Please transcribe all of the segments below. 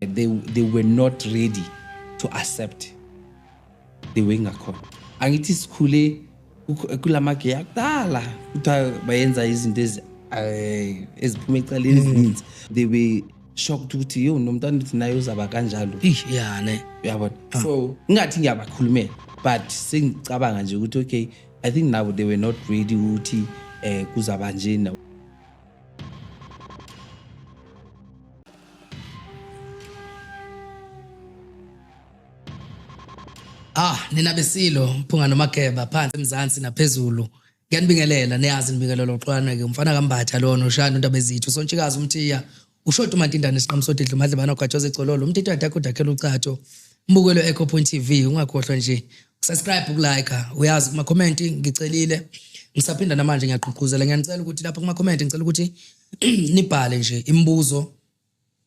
They were not ready to accept the way ngakhona. Angithi sikhule kulamage akudala kuthiwa bayenza izinto eziphuma ecaleni ezininzi. They were shocked ukuthi yo nomntwana uthi naye uzaba kanjalo. Yeah ne. Uyabona? So ngingathi ngiyabakhulumela but sengicabanga nje ukuthi okay, I think now they were not ready ukuthi kuzaba njena. Ah, nina besilo mphunga nomageba phansi emzansi naphezulu. Ngiyanibingelela, niyazi nibingelela uxwana ke umfana kaMbatha lona ushaya into abezithu sontshikazi umthiya ushoda umantindane isiqhamuso didlu madlebana ogajoza ecololo umtito adakho dakhela ucatho mbukelo Echo Point TV ungakhohlwa nje subscribe ukulike uyazi kuma comment ngicelile ngisaphinda namanje ngiyaqhuqhuzela ngiyanicela ukuthi lapha kuma comment ngicela ukuthi nibhale nje imibuzo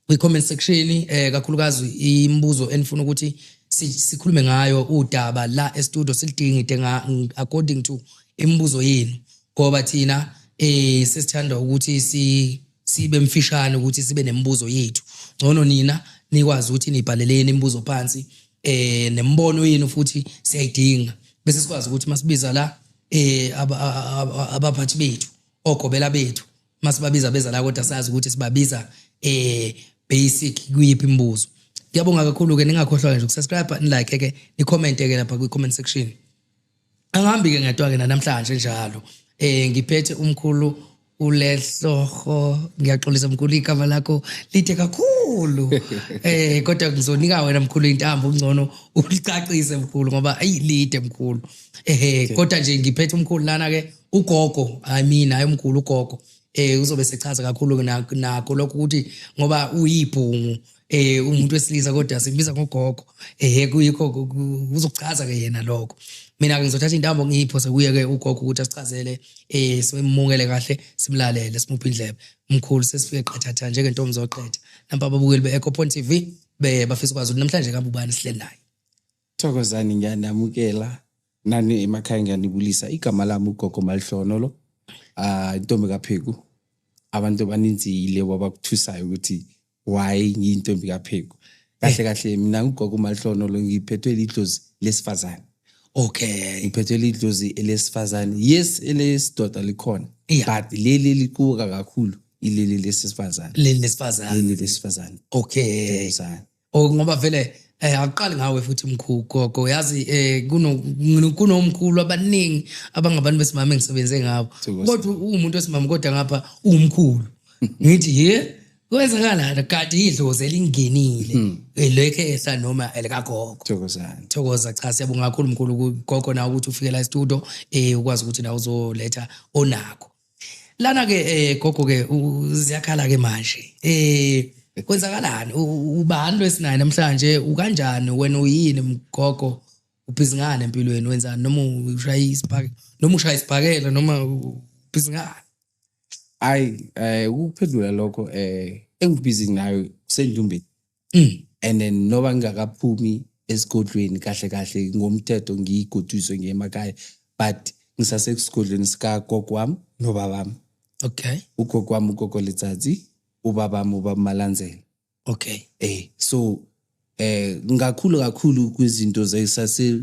kwi comment section kakhulukazi imibuzo enifuna ukuthi sikhulume ngayo udaba la e studio silidingide according to imibuzo yenu ngoba thina sesithanda ukuthi sibe mfishane ukuthi sibe nemibuzo yethu ngcono nina nikwazi ukuthi nibhaleleni imibuzo phansi nembono yenu futhi siyayidinga bese sikwazi ukuthi masibiza la abaphathi bethu ogobela bethu masibabiza beza la kodwa sazi ukuthi sibabiza basic kuyiphi imibuzo. Ngiyabonga kakhulu ke ningakhohlwa nje ukusubscribe nilike ke nicomment ke lapha kwi comment section. Angihambi ke ngedwa ke namhlanje njalo ngiphethe umkhulu uLehloho. Ngiyaxolisa mkhulu igama lakho lithe kakhulu kodwa ngizonika wena mkhulu intambo ungcono ulicacise mkhulu ngoba ayi lide mkhulu. Kodwa nje ngiphethe umkhulu lana ke ugogo, I mean hayi umkhulu ugogo uzobe sechaza kakhulu nakho lokho ukuthi ngoba uyibhungu umuntu wesilisa kodwa simbiza ngogogo kuyikho uzokuchaza ke yena lokho. Mina ke ngizothatha intambo ngiyiphose kuye ke ugogo ukuthi asichazele simumukele kahle simlalele simuphe indlebe. Mkhulu sesifike qathatha njengentombi zoqetha. Nampa ababukeli be-Echo Point TV bafisa ukwazi ukuthi namhlanje ngabe ubani sihleli naye. Thokozani, ngiyanamukela nani emakhaya ngiyanibulisa. Igama lami ugogo Malihlonolo, intombi kaPheku. Abantu abaninzi yilebo abakuthusayo ukuthi why ngiyintombi kaPheku. Kahle kahle mina ugogo Malihlonolo ngiphethwe lidlozi lesifazane. Okay. Ngiphethwe lidlozi elesifazane. Yes, elesidoda likhona. But leli liquka kakhulu ileli lesifazane. Leli lesifazane. Leli lesifazane. Okay. Ngoba vele akuqali ngawe futhi mkhulu gogo yazi kunomkhulu abaningi abangabantu besimame engisebenze ngabo kodwa uwumuntu wesimame kodwa ngapha uwumkhulu ngithi ye kwenzakalani kanti idlozi elingenile elekhe ehla noma elikagogo. Thokozani. Thokoza. Cha siyabonga kakhulu mkhulu gogo nawe ukuthi ufike la e-studio ukwazi ukuthi nawe uzoletha onakho lana ke gogo ke ziyakhala ke manje kwenzakalani ubani lwesinaye namhlanje ukanjani wena uyini mgogo ubhizi ngani empilweni wenzani noma ushaya isibhakela noma ushaya isibhakela noma ubhizi ngani? Ayi ukuphendula lokho engibhizi nayo kusendumbeni. And then noba ngingakaphumi esigodlweni kahle kahle ngomthetho ngiyigoduswe ngemakhaya but ngisasesigodlweni sikagogo wami nobabami. Okay. Ugogo wami ugogo Letsatsi, ubabami ubaba Malandzela. Okay. So ngakhulu kakhulu kwizinto zesase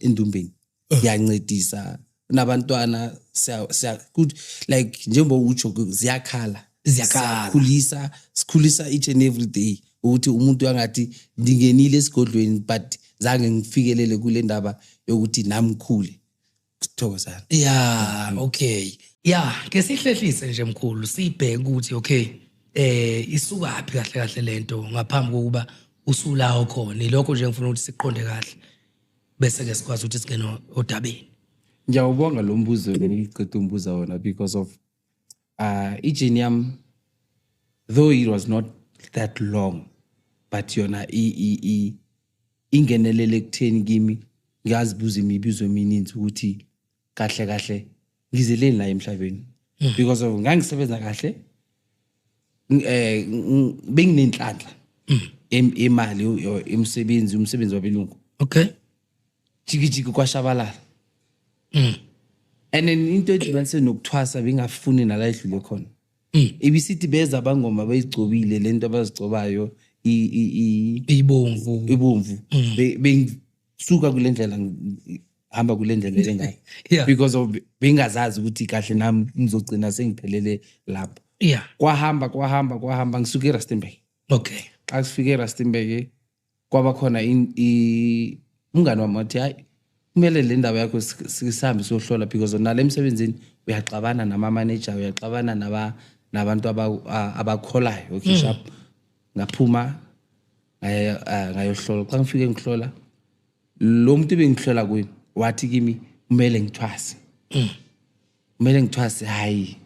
endumbeni. Ngiyancedisa nabantwana siya like njengoba utsho ziyakhala. Ziyakhala. Sikhulisa, sikhulisa each and every day ukuthi umuntu angathi ndingenile esigodlweni but zange ngifikelele kule ndaba yokuthi namkhule. Thokozana. Yeah, okay. Yeah, ke sihlehlise nje mkhulu sibheke ukuthi okay isukaphi kahle kahle lento ngaphambi kokuba usulawo khona. Ilokho nje ngifuna ukuthi siqonde kahle bese ke sikwazi ukuthi singene odabeni. Ngiyawubonga lo mbuzo bengiqeda umbuza wona because of ijeni yami though it was not that long but yona ingenelele ekutheni kimi ngiyazibuza imibuzo emininzi ukuthi kahle kahle ngizeleni la emhlabeni because of ngangisebenza kahle benginenhlanhla imali umsebenzi wabelungu. Okay. Jiki jiki kwashabalala. And then into edibanise nokuthwasa bengafuni nala edlule khona. Ibisithi beza abangoma bayigcobile lento abazigcobayo Ibomvu. Ibomvu. Bengisuka kule ndlela, hamba kule ndlela lengayo because of bengazazi ukuthi kahle nami ngizogcina sengiphelele lapho. Kwahamba, kwahamba, kwahamba, ngisuka eRustenburg. Xa sifike eRustenburg, kwaba khona umngani wami wathi, "Hayi, kumele le ndaba yakho sihambe siyohlola, because nale emsebenzini uyaxabana nama-manager, uyaxabana nabantu abakholayo." Okay, sharp. Ngaphuma ngayohlola. Xa ngifike ngihlola, lo muntu ebengihlola kuye wathi kimi kumele ngithwase, kumele ngithwase. Hayi,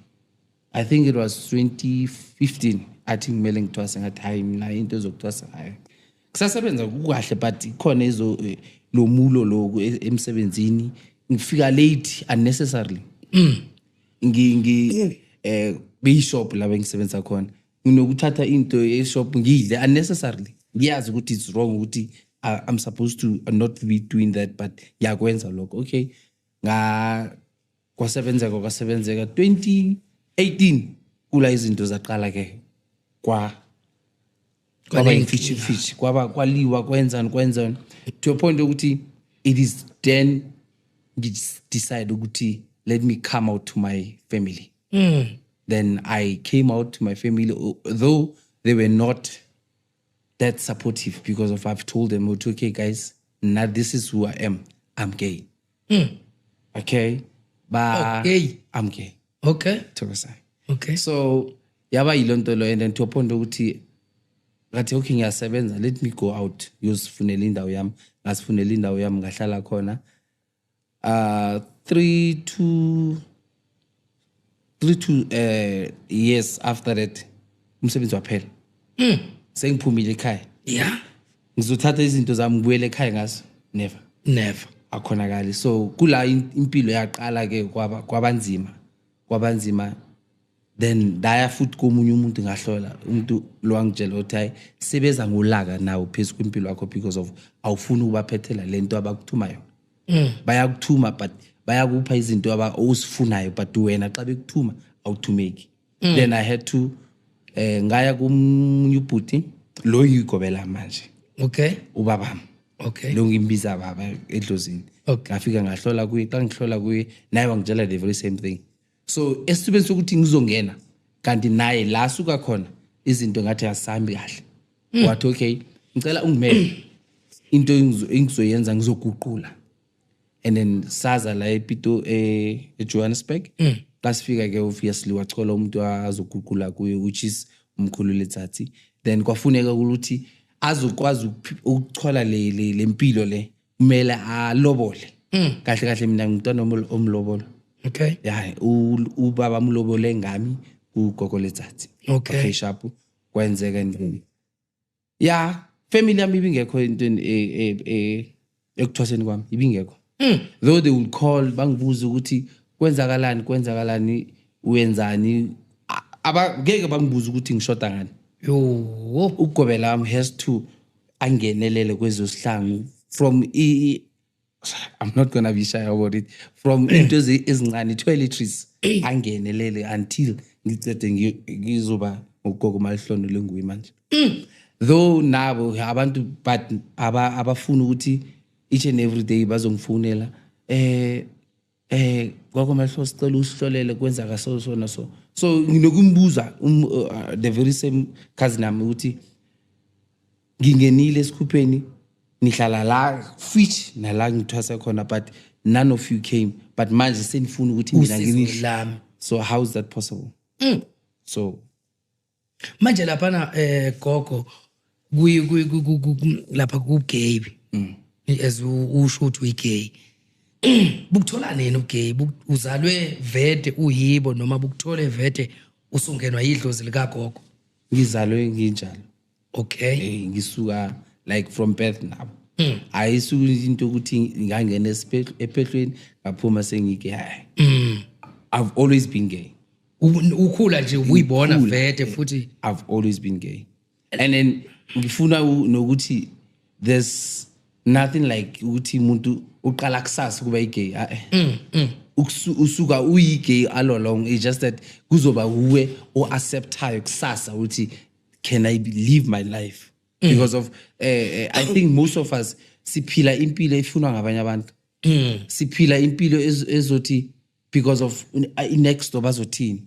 I think it was 2015. Athi kumele ngithwase. Ngathi, "Hayi, mina into ezokuthwasa, hayi, kusasebenza kukahle, but ikhona ezo lo mulo lo emsebenzini, ngifika late unnecessarily." Ngi ngi eh beyishop la bengisebenza khona, nginokuthatha into e-shop ngiyidle unnecessarily. Ngiyazi ukuthi it's wrong, ukuthi I'm supposed to not be doing that, but ngiyakwenza lokho. Okay, nga kwasebenzeka, kwasebenzeka. 2018 kula izinto zaqala ke, kwaba imfishi fishi, kwaba kwaliwa, kwenzani, kwenzani, to a point ukuthi it is then decide ukuthi let me come out to my family. Then I came out to my family, though they were not that supportive, because of I've told them, "Okay guys, now this is who I am. I'm gay." Okay, ba Okay. I'm gay. Thokozani. So yaba yilo nto lo, and then to a point ukuthi ngathi, "Okay, ngiyasebenza, let me go out ngiyosifunela indawo yami." Ngasifunela indawo yami, ngahlala khona 3 to years. After that umsebenzi waphela, sengiphumile ekhaya. Ngizothatha izinto zami ngibuyele ekhaya ngazo? Never. Never. Akhonakali. So kula impilo yaqala ke kwaba kwabanzima, kwabanzima. Then ndaya futhi komunye umuntu, ngahlola. Umuntu lo wangitshela ukuthi, "Hayi, sebeza ngolaka nawo phezu kwempilo yakho, because of awufuni ukubaphethela lento abakuthuma yona. Bayakuthuma, but bayakupha izinto ozifunayo, but wena xa bekuthuma awuthumeki." Then I had to ngaya komunye ubhuti lo yigobela manje, ubabami lo ngimbiza baba edlozini. Ngafika ngahlola kuye. Xa ngihlola kuye, naye wangitshela the very same thing. So esithubeni sokuthi ngizongena, kanti naye la suka khona izinto ngathi azisambi kahle. Wathi, "Okay, ngicela ungimele, into engizoyenza ngizoguqula." And then saza la ePito, eJohannesburg. Xa sifika ke, obviously wachola umuntu azoguqula kuye, which is umkhulu Letsatsi. Then kwafuneka ukuthi azokwazi ukuchola le mpilo le, kumele alobole. Kahle kahle mina ngumntwana omlobolo. Ya, ubaba mlobole ngami kugogo Letsatsi. Okay, sharp. Kwenzeka nje ya, family yami ibingekho entweni ekuthwaseni kwami, ibingekho, though they would call bangibuza ukuthi kwenzakalani, kwenzakalani, wenzani. Ngeke bangibuza ukuthi ngishoda ngani. Yo. Ukugobela wami has to angenelele kwezosihlangu from I'm not gonna be shy about it, from into ezincane, toiletries, angenelele until ngicede ngizoba ugogo Malihlono lenguye manje. Though nabo abantu, but abafuni ukuthi each and every day bazongifonela, "Gogo Malihlono, sicela usihlolele, kwenzaka so so na so so." Nginokumbuza the very same cousin yami ukuthi ngingenile esikhupheni, nihlala la fitch nala ngithwasa khona, but none of you came, but manje senifuna ukuthi mina Usizo lami. So how is that possible? So Manje laphana, gogo, kuyi lapha ku gay, as usho ukuthi uyi-gay, bukuthola nini ubugay? Uzalwe vede uyibo noma bukuthole vede usungenwa yidlozi likagogo? Ngizalwe nginjalo. Ngisuka like from birth nabo. Ayisuki into ukuthi ngangena ephehlweni ngaphuma sengigay. Hayi, I've always been gay. Ukhula nje ubuyibona Ngikhula, vede futhi? I've always been gay. And then ngifuna nokuthi there's nothing like ukuthi umuntu uqala kusasa kuba igay. Usuka uyi-gay all along. It's just that kuzoba uwe o-acceptayo kusasa ukuthi can I live my life. Because of I think most of us siphila impilo efunwa ngabanye abantu. Siphila impilo ezothi because of i-next door bazothini.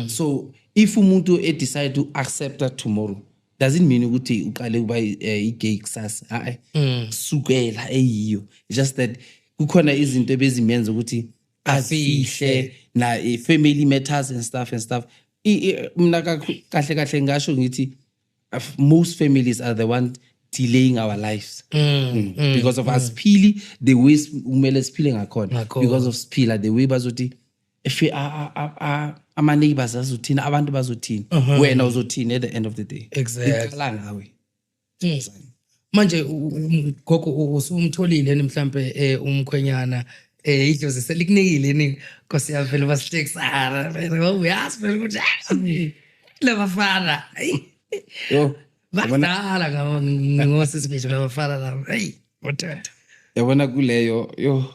So if umuntu e-decide to accept that tomorrow, doesn't mean ukuthi uqale ukuba i-gay kusasa. Hayi, sukela eyiyo. It's just that kukhona izinto ebezimenza ukuthi afihle na family matters and stuff and stuff. Mina kahle kahle ngasho ngithi most families are the one delaying our lives. Because of asiphili the way kumele siphile ngakhona. Ngakhona. Because of siphila the way bazothi ama-neighbors azothini, abantu bazothini, wena uzothini at the end of the day. Iqala ngawe. Manje gogo, usumtholile yini mhlambe umkhwenyana, idlozi selikunikile yini? Nkosi yami, vele basihlekisana vele, uyazi vele ukuthi labafana, hayi, Yo, badala ngosisi bethu labafana laba, hayi uthatha. Yabona kuleyo, yo,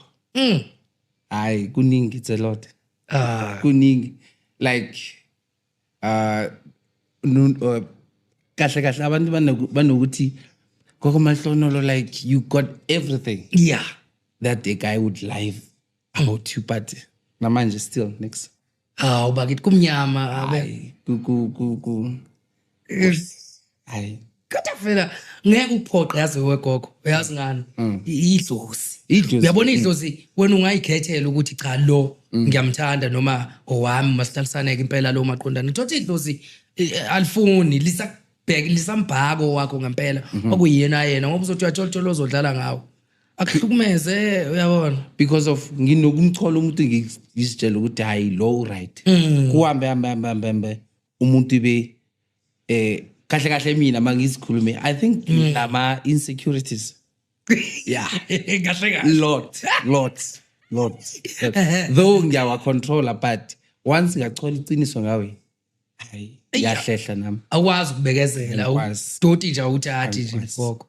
hayi, kuningi, it's a lot. Kuningi, like kahle kahle abantu banokuthi Gogo Mahlonolo, like you got everything that a guy would lie about you, but namanje still next. Hawu bakithi, kumnyama abe. Hayi, ku ku ku ku hayi. Kodwa phela ngeke uphoqe, yazi wegogo, uyazi ngani? Idlozi. Idlozi. Uyabona idlozi, wena ungayikhethela ukuthi cha, lo ngiyamthanda noma owami, masihlalisane impela lo maqondana. Thothi idlozi alifuni lisakubheka, lisambhako wakho ngempela okuyena yena, ngoba uzothi uyathola ozodlala ngawo akuhlukumeze, uyabona. Because of nginokumthola umuntu, ngizitshela ukuthi hayi, lo right, kuhambe hambe hambe hambe hambe umuntu be kahle kahle mina mangizikhulume, I think nama insecurities, yeah. Kahle kahle. Lot, lot, lot, though ngiyawa-controla, but once ngiyathola iqiniso ngawe, hayi, iyahlehla nami. Awukwazi ukubekezela. Angikwazi. Doti nje, awuthathi nje. Angikwazi. Gogo.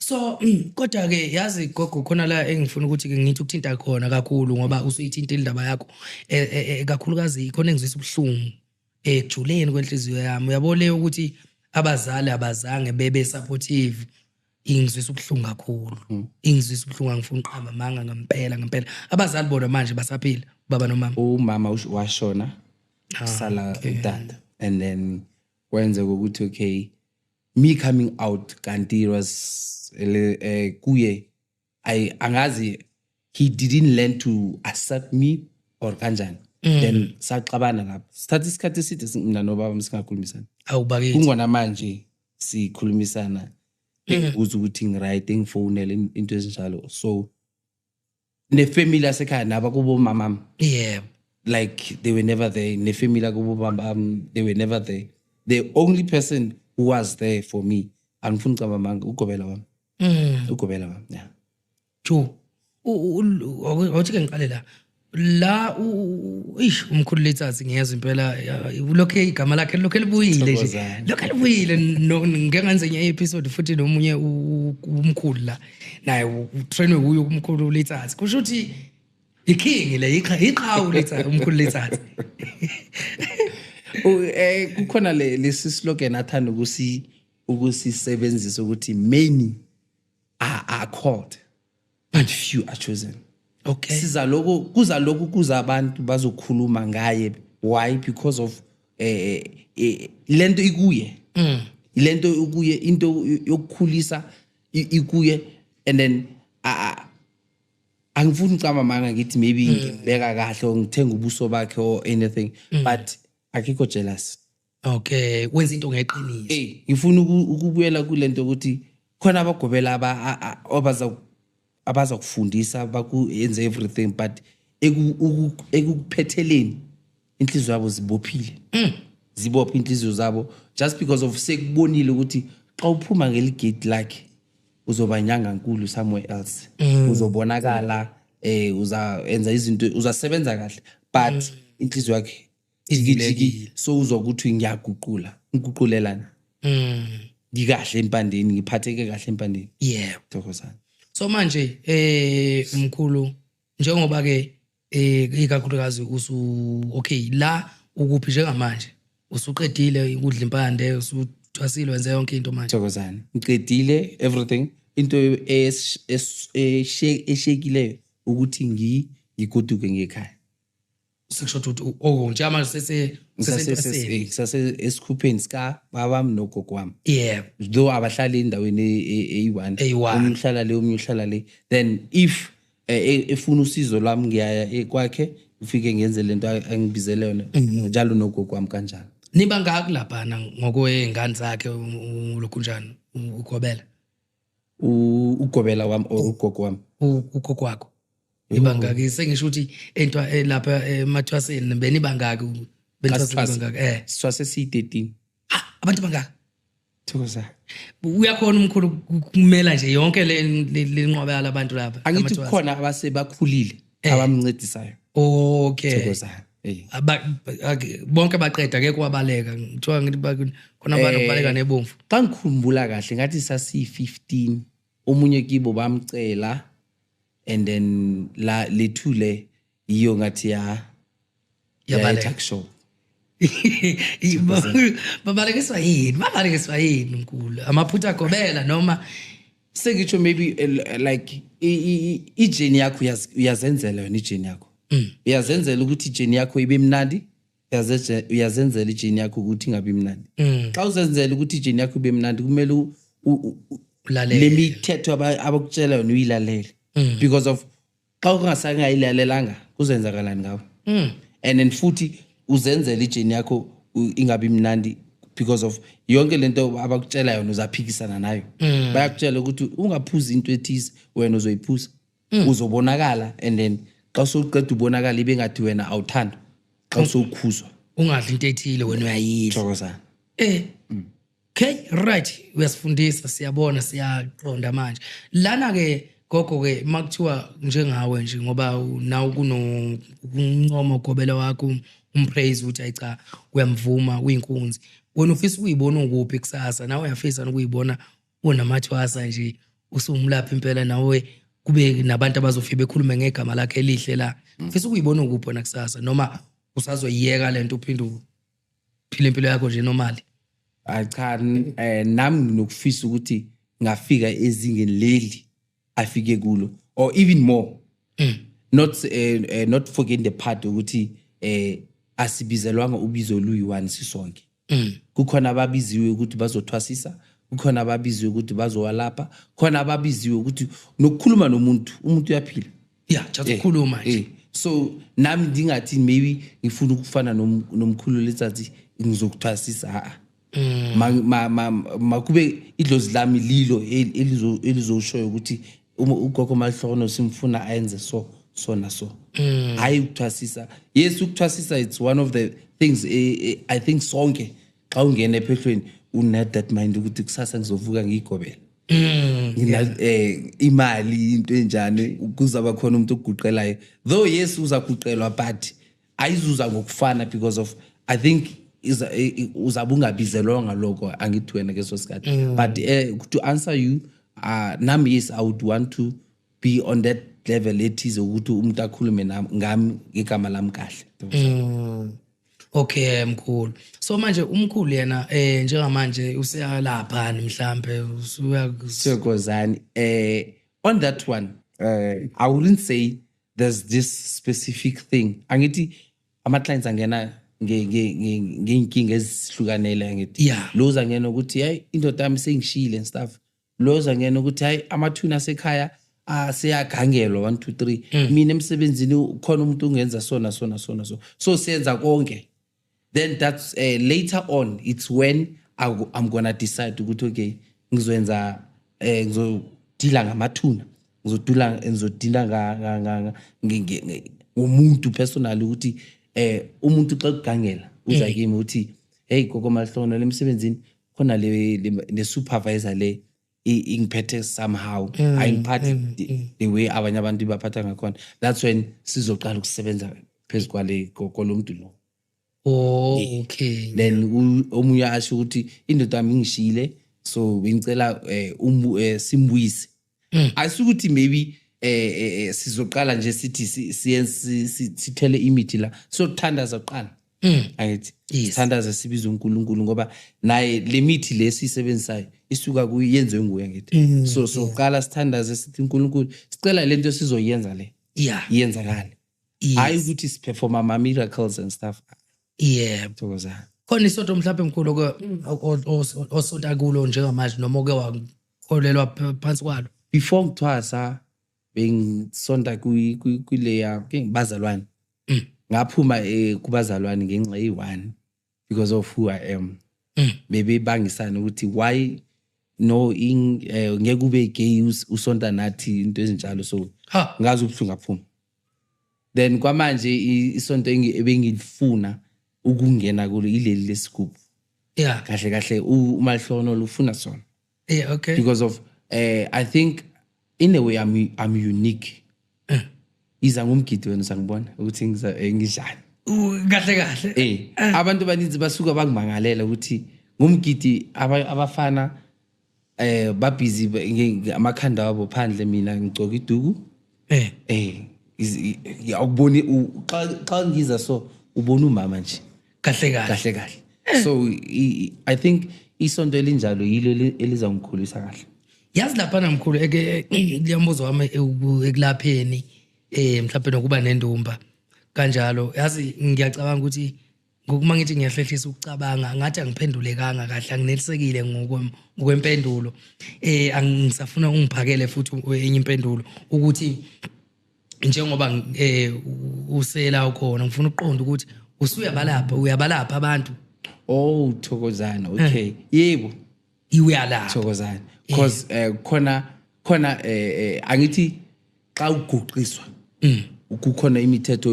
So kodwa ke yazi gogo, khona la engifuna ukuthi ke ngithi ukuthinta khona kakhulu, ngoba usuyithinta indaba yakho kakhulukazi, khona engizwisa ubuhlungu ekujuleni kwenhliziyo yami, uyabo, le ukuthi abazali abazange bebe supportive, ingizwisa ubuhlungu kakhulu, ingizwisa ubuhlungu, angifuni uqamba amanga, ngempela ngempela. Abazali bona manje basaphila, baba nomama? Umama washona, sala utata, and then kwenzeka ukuthi okay, me coming out, kanti it was kuye I angazi, he didn't learn to accept me or kanjani, then saxabana lapho, sithatha isikhathi eside mina nobaba singakhulumisani. Awubakithi. Kungona manje sikhulumisana, engibuza ukuthi ngi-right, engifonele, into ezinjalo. So nefamily yasekhaya nabo kubo mamam, like they were never there. Nefamily yakubo bam, they were never there. The only person who was there for me, angifuni ucaba amanga, ugobela wami. Ugobela wami, yeah. Ju. Awuthi ke ngiqale la. La ish, umkhulu Letsatsi, ngiyezwa impela lokho igama lakhe lokho libuyile nje. Thokozani. Lokho libuyile, ngeke ngenze enye episode futhi nomunye umkhulu la. Naye utrainwe kuyo umkhulu Letsatsi. Kusho ukuthi iking le, iqhawe Letsatsi, umkhulu Letsatsi. Kukhona le lesi slogan athanda ukusisebenzisa ukuthi many are called but few are chosen. Siza lokho, kuza lokho, kuza abantu bazokhuluma ngaye. Why? Because of lento ikuye, lento ikuye, into yokukhulisa ikuye, and then angifuni ucamba manga ngithi maybe ngibeka kahle or ngithenga ubuso bakhe or anything, but akekho jealous. Okay, wenza into ngeqiniso. Hey, ngifuna ukubuyela kulento ukuthi khona abagobela abaza kufundisa, bakuyenze everything, but ekuphetheleni inhliziyo yabo zibophile, zibophe inhliziyo zabo, just because of sekubonile ukuthi xa uphuma ngeli gate lakhe uzoba nyanga nkulu somewhere else, uzobonakala, uza enza izinto, uzasebenza kahle, but inhliziyo yakhe jiki, so uzwa ukuthi ngiyaguqula, ngiguqulelana, ngikahle empandeni, ngiphatheke kahle empandeni. Thokozani. So manje mkhulu, njengoba ke ikakhulukazi usu okay la ukuphi njengamanje, usuqedile ukudla impande, usuthola Thwasile, wenze yonke into manje. Thokozani, ngiqedile everything. Into eshekileyo ukuthi ngigoduke ngekhaya. Sekusho ukuthi oh, njengamanje sese sesentwaseni. Ngisase esikhupheni sika babami nogogo wami. Though abahlali endaweni eyi-one. Eyi-one. Omunye uhlala le, omunye uhlala le. Then if efuna usizo lwami, ngiyaya kwakhe, ngifike ngenze lento angibizele yona, njalo nogogo wami kanjalo. Niba ngaki laphana ngokwey'ngane zakhe, lokhu njani, ugobela? Ugobela wami or ugogo wami? Ugogo wakho, niba ngaki? Sengisho ukuthi ento lapha emathwaseni beniba ngaki, benithwasile? Kasithwase. Bangaki? Sithwase siyi-13. Ah, abantu bangaka? Thokoza. Uyakhona umkhulu kumela nje yonke le nqwaba yalabantu lapha? Angithi amathwasa? kukhona abasebakhulile abamncedisayo. Thokoza. Bonke baqeda, akekho wabaleka? Ngithiwa ngithi khona abantu babaleka nebomvu. Xa ngikhumbula kahle, ngathi sasiyi-15. Omunye kibo bamcela and then la lethu le yiyo ngathi ya Yabaleka. ya tuck shop. Babalekiswa yini? Babalekiswa yini, mkhulu? Amaphutha agobela noma? Sengitsho maybe like i-journey yakho uyazenzela yona. I-journey yakho uyazenzela ukuthi i-journey yakho ibe mnandi, uyazenzela i-journey yakho ukuthi ingabi mnandi. Xa uzenzela ukuthi i-journey yakho ibe mnandi, kumele Ulalele. le mithetho abakutshela yona uyilalele, because of xa ungasangayilalelanga kuzenzakalani ngawe? And then futhi uzenzela i-journey yakho ingabi mnandi because of yonke lento abakutshela yona uzaphikisana nayo. Bayakutshela ukuthi ungaphuzi into ethize, wena uzoyiphuza, uzobonakala, and then xa sowuqeda ubonakala ibe ngathi wena awuthandwa xa usowukhuzwa. Ungadli into ethile, wena uyayidla. Thokozana. Okay, right, uyasifundisa, siyabona, siyaqonda manje lana ke gogo ke. Makuthiwa njengawe nje, ngoba nawe kuno ukuncoma ugobela wakho, umpraise ukuthi ayi cha, uyamvuma, uyinkunzi, wena ufisa ukuyibona ukuphi kusasa? Nawe uyafisa ukuyibona unamathwasa nje, usumlaphi impela, nawe kube nabantu abazofika bekhulume ngegama lakhe elihle la? Ufisa ukuyibona ukuphi wena kusasa, noma usazoyiyeka lento, uphinde uphile impilo yakho nje normal? Hayi cha, nami nginokufisa ukuthi ngafika ezingeni leli afike kulo or even more, not forget the part ukuthi asibizelwanga ubizo oluyi-one sisonke. Kukhona ababiziwe ukuthi bazothwasisa, kukhona ababiziwe ukuthi bazowalapha, khona ababiziwe ukuthi nokukhuluma nomuntu, umuntu uyaphila. Yeah, just ukukhuluma nje. So nami ndingathi maybe ngifuna ukufana nomkhulu Letsatsi, ngizokuthwasisa, ha. Makube idlozi lami lilo elizoshoyo ukuthi ugogo Malihlokono simfuna ayenze so so na so, hayi ukuthwasisa. Yes, ukuthwasisa, it's one of the things I think sonke xa ungena ephehlweni una that mind ukuthi kusasa ngizovuka ngiyigobela, ngina imali, into enjani, kuzaba khona umuntu oguqelayo. Though yes, uzaguqelwa, but ayizuza ngokufana because of I think uzabe ungabizelwanga lokho, angithi wena keso sikhathi. But to answer you, nami yes, I would want to be on that level ethize ukuthi umuntu akhulume ngami ngegama lami kahle. Okay mkhulu, so manje umkhulu yena njengamanje useyalapha mhlambe usuya? Thokozani. On that one, I wouldn't say there's this specific thing. Angithi ama clients angena ngey'nkinga ezihlukanele, angithi? Yeah. Lo uzangena ukuthi hey, indoda yami sengishiyile and stuff. Lo uzangena ukuthi hayi, amathuna asekhaya aseyagangelwa, 1 2 3, mina emsebenzini khona umuntu ungenza so na so na so na so. So siyenza konke. Then that's later on, it's when I'm gonna decide ukuthi okay, ngizoyenza ngizodila ngamathuna, ngizodila ngomuntu personally, ukuthi umuntu xa kugangela uza kimi uthi, "Hey gogo Mahlono, lemsebenzini khona le supervisor le ingiphethe somehow, ayingiphathi the way abanye abantu baphatha ngakhona." That's when sizoqala ukusebenza phezu kwale kwalo muntu lo. Oh, okay. Then omunye asho ukuthi indoda yami ingishiyile, so bengicela simbuyise. Ayisukuthi maybe sizoqala nje sithi sithele imithi la, siyothandaza kuqala. Angithi Yes. sithandaze, sibize uNkulunkulu, ngoba naye le mithi lesiyisebenzisayo isuka kuyenziwe nguye, angithi? So qala sithandaze, sithi, "uNkulunkulu, sicela lento sizoyenza le iyenzakale." Hayi ukuthi siperform ama miracles and stuff. Thokozani. Khona isonto mhlawumbe, mkhulu, osonta kulo njengamanje, noma oke wakholelwa phansi kwalo? Before ngithwasa bengisonta kuleya bazalwane. Ngaphuma kubazalwane ngenxa eyi-one, because of who I am. Bebebangisana ukuthi why no ngeke ube gay usonta nathi, into ezinjalo, so ngazi ubuhlungu, ngaphuma. Then kwamanje isonto ebengilifuna ukungena kulo ileli lesigubhu. Kahle kahle uMahlonolo ufuna sona because of I think in a way I'm unique. Iza ngumgidi wena, usangibona ukuthi nginjani. Kahle kahle. Abantu abaninzi basuka bangimangalela ukuthi ngumgidi, abafana babhizi amakhanda wabo phandle, mina ngigcoka iduku. Awuboni xa ngiza, so ubona umama nje. Kahle kahle. Kahle kahle, so I think isonto elinjalo yilo elizangikhulisa kahle. Yazi laphana, mkhulu, eke liyambuzo wami ekulapheni, mhlawumbe nokuba nendumba kanjalo, yazi ngiyacabanga ukuthi ngokuma ngithi ngiyahlehlisa ukucabanga, ngathi angiphendulekanga kahle, anginelisekile ngokwempendulo. Angisafuna ungiphakele futhi enye impendulo, ukuthi njengoba usela ukhona, ngifuna ukuqonda ukuthi usuyabalapha, uyabalapha abantu? Oh, thokozana, okay, yebo. Uyalapha? Thokozana, because khona angithi xa uguqiswa kukhona imithetho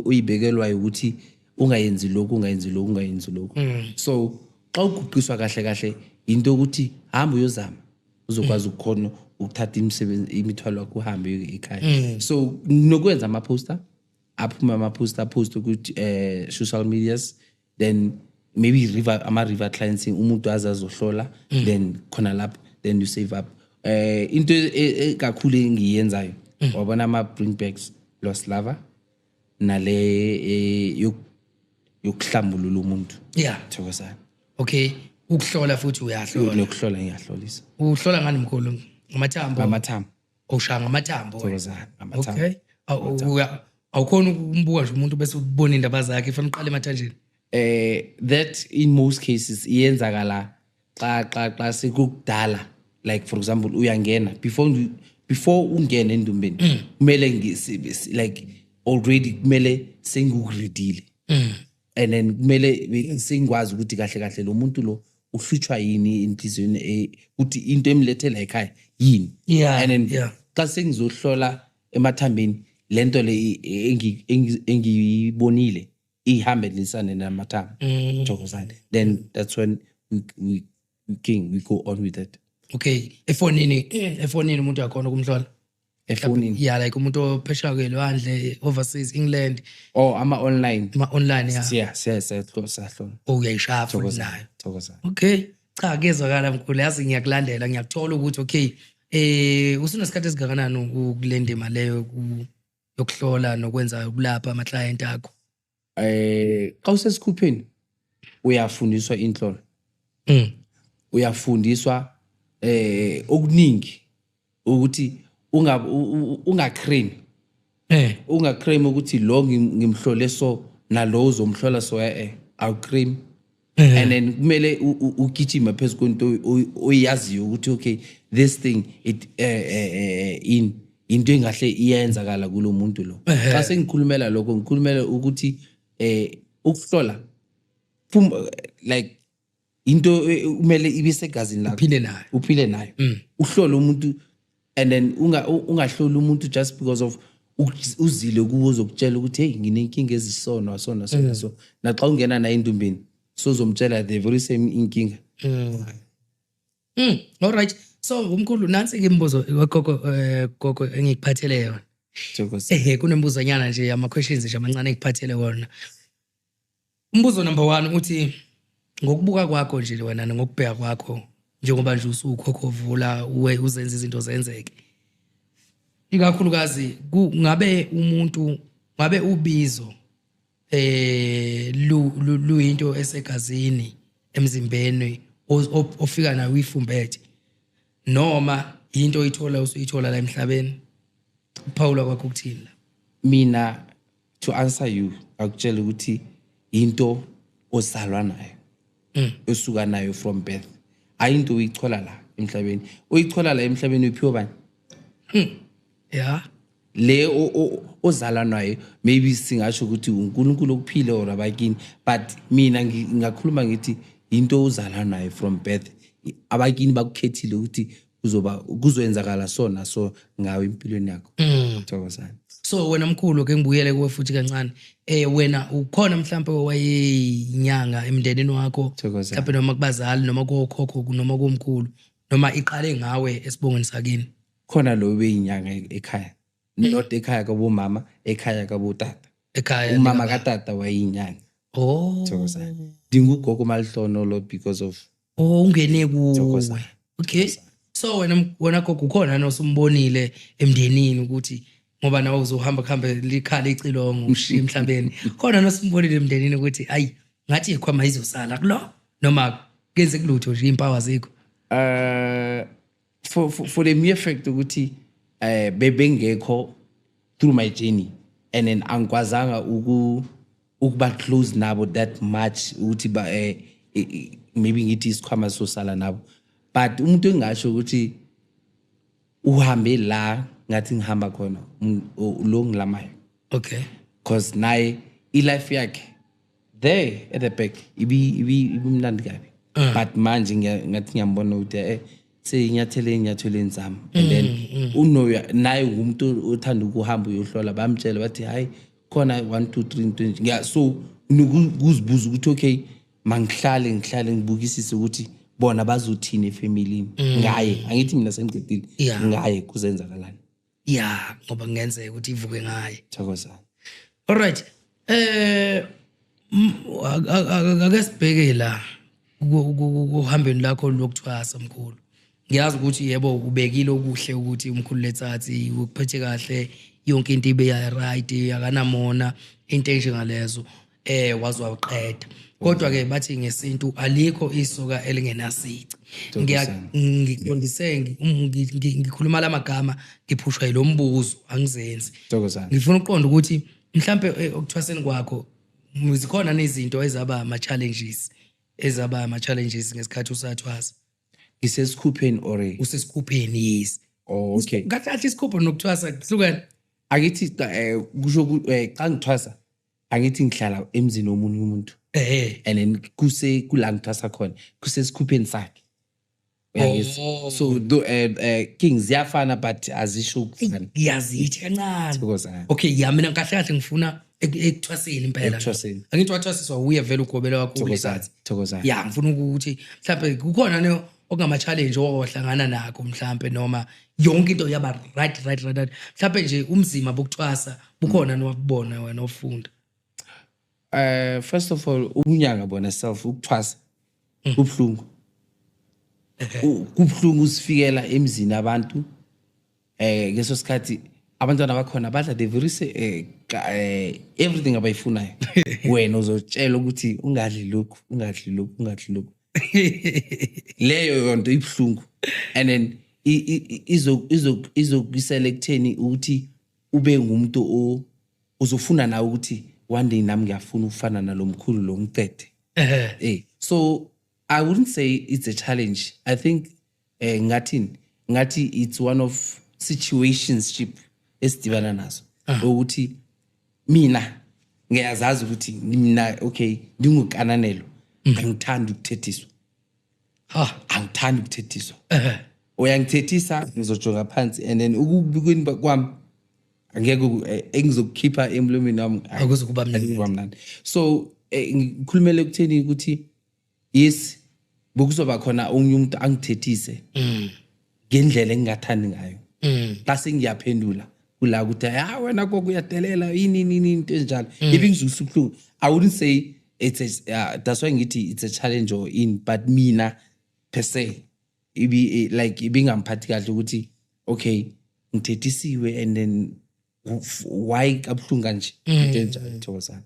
oyibekelwayo ukuthi ungayenzi lokhu, ungayenzi lokhu, ungayenzi lokhu. So xa uguqiswa, kahle kahle into yokuthi hamba uyozama, uzokwazi ukukhona ukuthatha imisebenzi, imithwalo yakho, uhambe uye ekhaya. So nokwenza ama-poster, aphume ama-poster, apost ukuthi social medias, then maybe river, ama-river cleansing, umuntu aze azohlola, then khona lapho then you save up. Into kakhulu engiyenzayo, wabona ama-bring backs lost lover, nale yokuhlambulula umuntu. Thokozana. Okay, ukuhlola futhi uyahlola? Nokuhlola ngiyahlolisa. Uhlola ngani, mkhulu? Ngamathambo? Ngamathambo. Ushaya ngamathambo? Thokozana, ngamathambo. Okay. Awukhona ukumbuka nje umuntu bese ubona indaba zakhe, fanele uqale emathanjeni? That in most cases iyenzakala xa sekukudala, like for example uyangena, before ungene endumbeni kumele like already kumele sengikureadile, and then kumele sengikwazi ukuthi kahle kahle lo muntu lo uhlutshwa yini enhliziyweni, ukuthi into emlethela ekhaya yini. And then xa sengizohlola emathambeni, lento le engiyibonile ihambelisane namathambo, thokozane, then that's when we go on with it. Okay, efonini umuntu uyakhona ukumhlola? Efonini? Yeah, like umuntu ophesheya kwelwandle, overseas, England. Or ama-online? Ama-online, yeah. Siya siyahlola. Oh, uyayishaya futhi nayo? Thokozane. Okay, cha, kuyezwakala, mkhulu. Yazi ngiyakulandela, ngiyakuthola ukuthi okay, usunesikhathi esingakanani kule ndima leyo yokuhlola nokwenza ukulapha ama-client akho? Xa usesikhupheni uyafundiswa inhlolo. Uyafundiswa okuningi ukuthi ungaclaim. Ungaclaim ukuthi lo ngimhlole so, nalo uzomhlola so, awuclaim. And then kumele ugijime phezu kwento oyaziyo ukuthi okay, this thing it in into engahle iyenzakala kulo muntu lo. Xa sengikhulumela lokho, ngikhulumela ukuthi ukuhlola like into kumele ibe segazini lakho. Uphile nayo. Uphile nayo, uhlole umuntu, and then ungahloli umuntu just because of uzile kuwo uzokutshela ukuthi hey, nginenkinga ezisono sona sona. So naxa ungena naye endumbeni, sozomtshela the very same inkinga. All right. So umkhulu, nansi ke imibuzo gogo, gogo, engikuphathele yona. Thokoza. Kunembuzonyana nje, ama questions nje amancane engikuphathele wona. Umbuzo number 1 uthi, ngokubuka kwakho nje wena ngokubheka kwakho, njengoba nje usukhokhovula uwe uzenza izinto zenzeke. Ikakhulukazi ngabe umuntu ngabe ubizo Luyinto esegazini emzimbeni ofika nayo uyifumbethe, noma into oyithola usuyithola la emhlabeni? Ukuphawula kwakho ukuthini la? Mina, to answer you, akutshela ukuthi into ozalwa nayo, osuka nayo from birth, ayinto uyichola la emhlabeni. Uyichola la emhlabeni uphiwe bani? Le ozalwa nayo, maybe singasho ukuthi uNkulunkulu okuphile or abakini, but mina ngingakhuluma ngithi into ozalwa nayo from birth. Abakini bakukhethile ukuthi kuzoba kuzoyenzakala so na so ngawe empilweni yakho. Thokozani. So wena mkhulu, ke ngibuyele kuwe futhi kancane. Wena ukhona mhlawumbe owayeyinyanga emndenini wakho? Thokozani. Mhlawumbe noma kubazali, noma kokhokho, noma komkhulu, noma iqale ngawe esibongweni sakini? Khona lo beyinyanga ekhaya, not ekhaya kabomama, ekhaya kabotata. Ekhaya Umama likababa. Katata wayeyinyanga. Oh. Thokozani. Ndingugogo Malihlonolo because of Oh, ungene kuwe. Thokozani. Okay, so wena gogo, ukhona nosumbonile emndenini ukuthi, ngoba nawe uzohamba kuhambe likhala icilongo ushiye emhlabeni, khona nosumbonile emndenini ukuthi ayi, ngathi ikhwama izosala kulo, noma kenze kulutho nje, impawu azikho? For the mere fact ukuthi bebengekho through my journey and then angikwazanga ukuba close nabo that much ukuthi ba maybe ngithi isikhwama sosala nabo, but umuntu engasho ukuthi uhambe la ngathi ngihamba khona, lo ngilamayo, cause naye i-life yakhe there at the back ibimnandi kabi, but manje ngathi ngiyambona ukuthi seyinyathele enyathelweni zami, and then unoya naye ngumuntu othanda ukuhamba uyohlola. Bamtshela bathi hayi, khona 1 2 3 into enje. So kuzibuza ukuthi okay, mangihlale ngihlale ngibukisise ukuthi bona bazothini efamilini ngaye. Angithi mina sengiqedile ngaye, kuzenzakalani. Ya, ngoba kungenzeka ukuthi ivuke ngaye. Thokozani. Alright, ake sibheke la kuhambeni lakho lokuthwasa, mkhulu. Ngiyazi ukuthi yebo, ubekile okuhle ukuthi umkhulu Letsatsi ukuphethe kahle, yonke into ibe ya right, akanamona, into enjengalezo, waze waqeda. Kodwa ke bathi ngesintu alikho isoka elingenasici. Ngiqondise ngikhuluma lamagama ngiphushwa yilombuzo, angizenzi. Thokozani. Ngifuna ukuqonda ukuthi mhlambe okuthwaseni kwakho zikhona nezinto ezaba ama challenges ngesikhathi usathwasa? Ngisesikhupheni or? Usesikhupheni, yes. Oh, okay. Kahle kahle isikhupho nokuthwasa kuhlukene? Angithi kusho xa ngithwasa, angithi ngihlala emzini womunye umuntu, and then kuse kula ngithwasa khona kusesikhupheni sakhe. Uyangizwa? Oh. So though king ziyafana but azisho ukufana. Ngiyazithi kancane. Thokozani. Okay, ya, mina kahle kahle ngifuna ekuthwaseni impela. Ekuthwaseni. Angithi wathwasiswa uye vele ugobela wakho? Thokozani. Ulethathe. Thokozani. Ya, ngifuna ukuthi mhlawumbe kukhona ne okungama-challenge owahlangana nakho mhlawumbe, noma yonke into yaba right, mhlawumbe nje umzima bokuthwasa bukhona nowakubona wena ofunda? First of all, ubunyanga bona self, ukuthwasa kubhlungu. Kubhlungu usifikela emzini abantu ngeso sikhathi abantwana bakhona badla the very everything abayifunayo, wena uzotshela ukuthi ungadli lokhu, ungadli lokhu, ungadli lokhu. Leyo yonto ibhlungu, and then izokuyisela ekutheni ukuthi ube ngumuntu uzofuna nawe ukuthi one day nami ngiyafuna ukufana nalo mkhulu lo, ngicede. So I wouldn't say it's a challenge. I think ngathini, ngathi it's one of situationship esidibana nazo, ukuthi mina ngiyazazi ukuthi mina, okay, ndingukananelo, angithandi ukuthethiswa. Ha. Angithandi ukuthethiswa. Uyangithethisa, ngizojonga phansi, and then ukubukweni kwami angeke engizokukhipha emlomeni wami Akuzukuba mnandi. Akuzukuba mnandi. So ngikhulumele ekutheni ukuthi yes, bekuzoba khona omunye umuntu angithethise ngendlela engingathandi ngayo, base ngiyaphendula kula ukuthi ha, wena gogo uyadelela, yini yini yini, into ezinjalo ibingizwisa ubuhlungu. I wouldn't say it's a that's why ngithi it's a challenge or in, but mina per se ibi like ibingamphathi kahle ukuthi okay, ngithethisiwe and then why kabuhlungu kanje, into enjalo. Thokozani.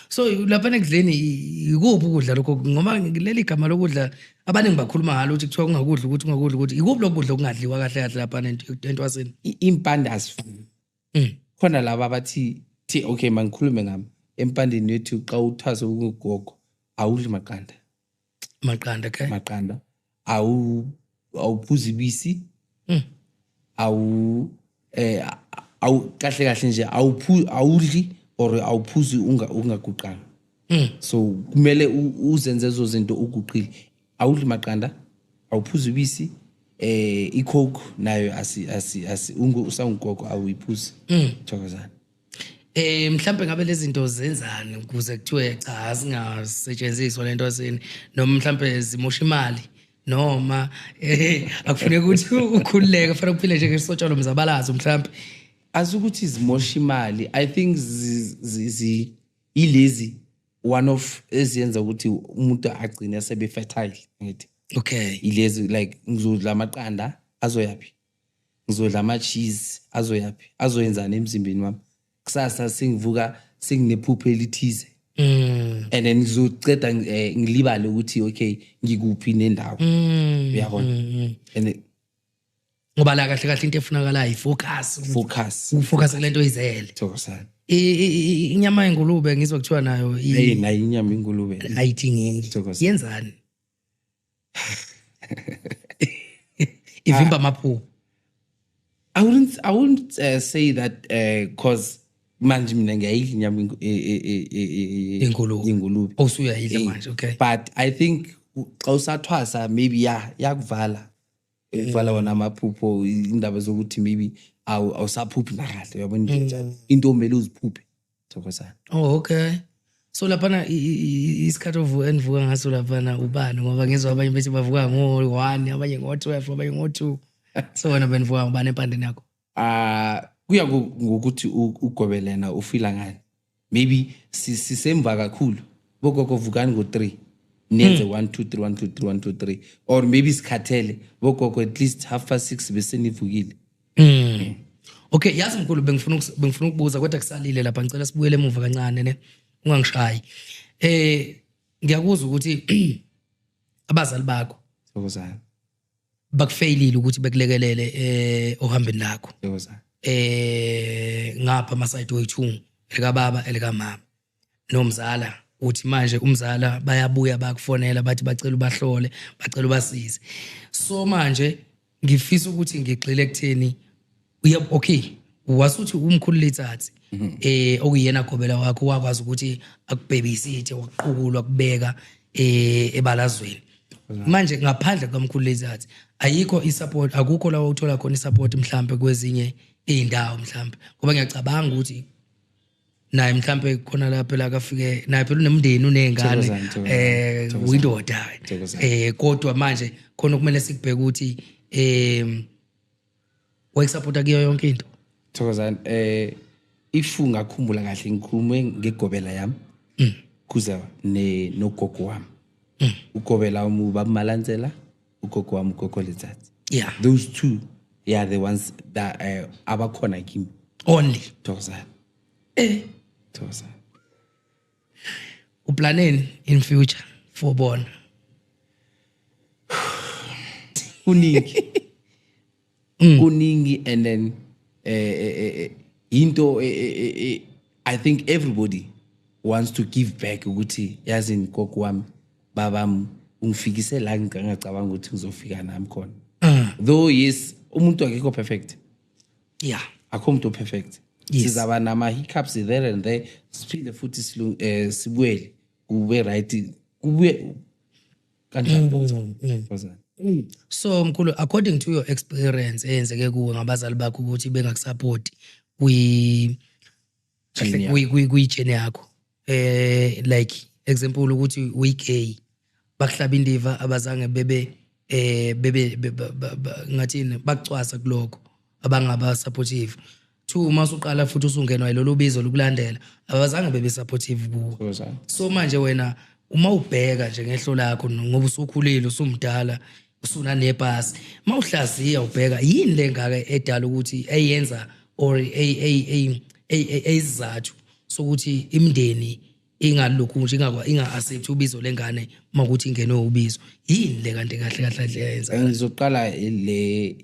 So lapha ekudleni, ikuphi ukudla lokho? Ngoba leli gama lokudla abaningi bakhuluma ngalo, ukuthi kuthiwa ungakudla ukuthi, ungakudla ukuthi. Ikuphi lokudla okungadliwa kahle kahle lapha entwaseni? Impande azifani. Khona laba abathi thi, okay, mangikhulume ngami, empandeni yethu xa uthwase ugogo awudli maqanda. Maqanda, okay. Maqanda, awuphuzi ibisi. Awu eh awu kahle kahle nje awudli or awuphuzi ungaguqanga. So kumele uzenze ezo zinto uguqile. Awudli maqanda, awuphuzi ibisi, iCoke nayo asi usawugogo awuyiphuzi. Thokozani. Mhlambe ngabe lezi zinto zenzani ukuze kuthiwe cha, asingasetshenziswa lento asini, noma mhlambe zimosha imali, noma akufuneki ukuthi ukhululeke, kufanele kuphile njengesotshalo lomzabalazo mhlambe? Azukuthi zimosha imali. I think ilezi one of eziyenza ukuthi umuntu agcine sebe fertile, ngithi. Ilezi, like ngizodla amaqanda azoyapi, ngizodla ama-cheese azoyapi, azoyenzani emzimbeni wami? Kusasa sengivuka senginephupho elithize and then ngizoceda ngilibale ukuthi okay, ngikuphi nendawo. Uyabona? And then Ngoba la kahle kahle into efunakalayo i-focus. Focus. Ufocus kule nto oyizele. Thokozani. Inyama yengulube ngizwa kuthiwa nayo Hey, nayo inyama ingulube. Ayidingeki. Thokozani. Yenzani? Ivimba amaphupho. I wouldn't say that, cause manje mina ngiyayidla inyama Ingulube. Ingulube. Osuyayidla manje, okay. But I think xa usathwasa maybe ya yakuvala, vala wona amaphupho, indaba zokuthi maybe awusaphuphi nakahle, uyabona into enjalo, into omele uziphuphe. Thokozani. Oh, okay. So laphana isikhathi enivuka ngaso laphana ubani? Ngoba ngizwa abanye bethi bavuka ngo-1, abanye ngo-12, abanye ngo-2. So wena benivuka ngubani empandeni yakho? Ah, kuya ngokuthi ugobelena ufila ngani. Maybe sisemva kakhulu, bogogo vukani ngo-3, nenze 1 2 3 1 2 3 1 2 3, or maybe sikhathele, bogogo at least 6:30 bese nivukile. Okay, yazi mkhulu, bengifuna ukubuza kodwa kusalile lapha, ngicela sibuyele emuva kancane ne. Ungangishayi. Ngiyakuzwa ukuthi abazali bakho Thokozani. bakufeyilile ukuthi bekulekelele ohambeni lakho. Thokozani. Ngapha ama side wethu, elika baba, elika mama. Nomzala, uthi manje umzala bayabuya bakufonela bathi bacela ubahlole, bacela ubasize. So manje ngifisa ukuthi ngigxile ekutheni uya, okay, wasuthi umkhulu Letsatsi okuyena gobela wakho wakwazi ukuthi akubhebisithe, wakuqukula, kubeka ebalazweni. Manje ngaphandle kwamkhulu Letsatsi ayikho isupport, akukho la uthola khona isupport mhlambe kwezinye izindawo mhlambe? Ngoba ngiyacabanga ukuthi naye mhlambe khona lapha la kafike naye phela unemndeni, unezingane. Thokozani, thokozani, thokozani. Uyindoda. Thokozani. Kodwa manje khona kumele sikubheke ukuthi wayekusupporta kuyo yonke into. Thokozani. If ungakhumbula kahle, ngikhulume ngegobela yami kuza ne nogogo wami. Ugobela wami ubaba Malandzela, ugogo wami ugogo Letsatsi. Those two, they are the ones that abakhona kimi. Only? Thokozani. Thokozani. Uplaneni in future for bona? Kuningi, kuningi, and then into I think everybody wants to give back ukuthi yazi gogo wami, babami ungifikise la ngingacabanga ukuthi ngizofika nami khona. Though yes, umuntu akekho perfect. Akho umuntu perfect. Sizaba nama hiccups there and there, siphinde futhi sibuyele kube right, kubuye kanjalo. Thokozani. So mkhulu, according to your experience eyenzeke kuwe ngabazali bakho ukuthi bengakusupport kwi Journey yakho. Kwi journey yakho, like example ukuthi uyi gay, bakuhlaba indiva, abazange bebe bebe ngathini, bakucwasa kulokho, abangaba supportive. Two, masuqala futhi usungenwa yilolu bizo lokulandela, abazange bebe supportive kuwe. Thokozani. So manje wena uma ubheka nje ngehlo lakho, ngoba usukhulile, usumdala, usunanepasi, mawuhlaziya ubheka, yini lengaka edala ukuthi eyenza or eyizathu Sokuthi imindeni ingalokhu nje inga-accept ubizo lengane uma kuthi ingenwe ubizo. Yini le kanti kahle kahle kahle yenza? Ngizoqala le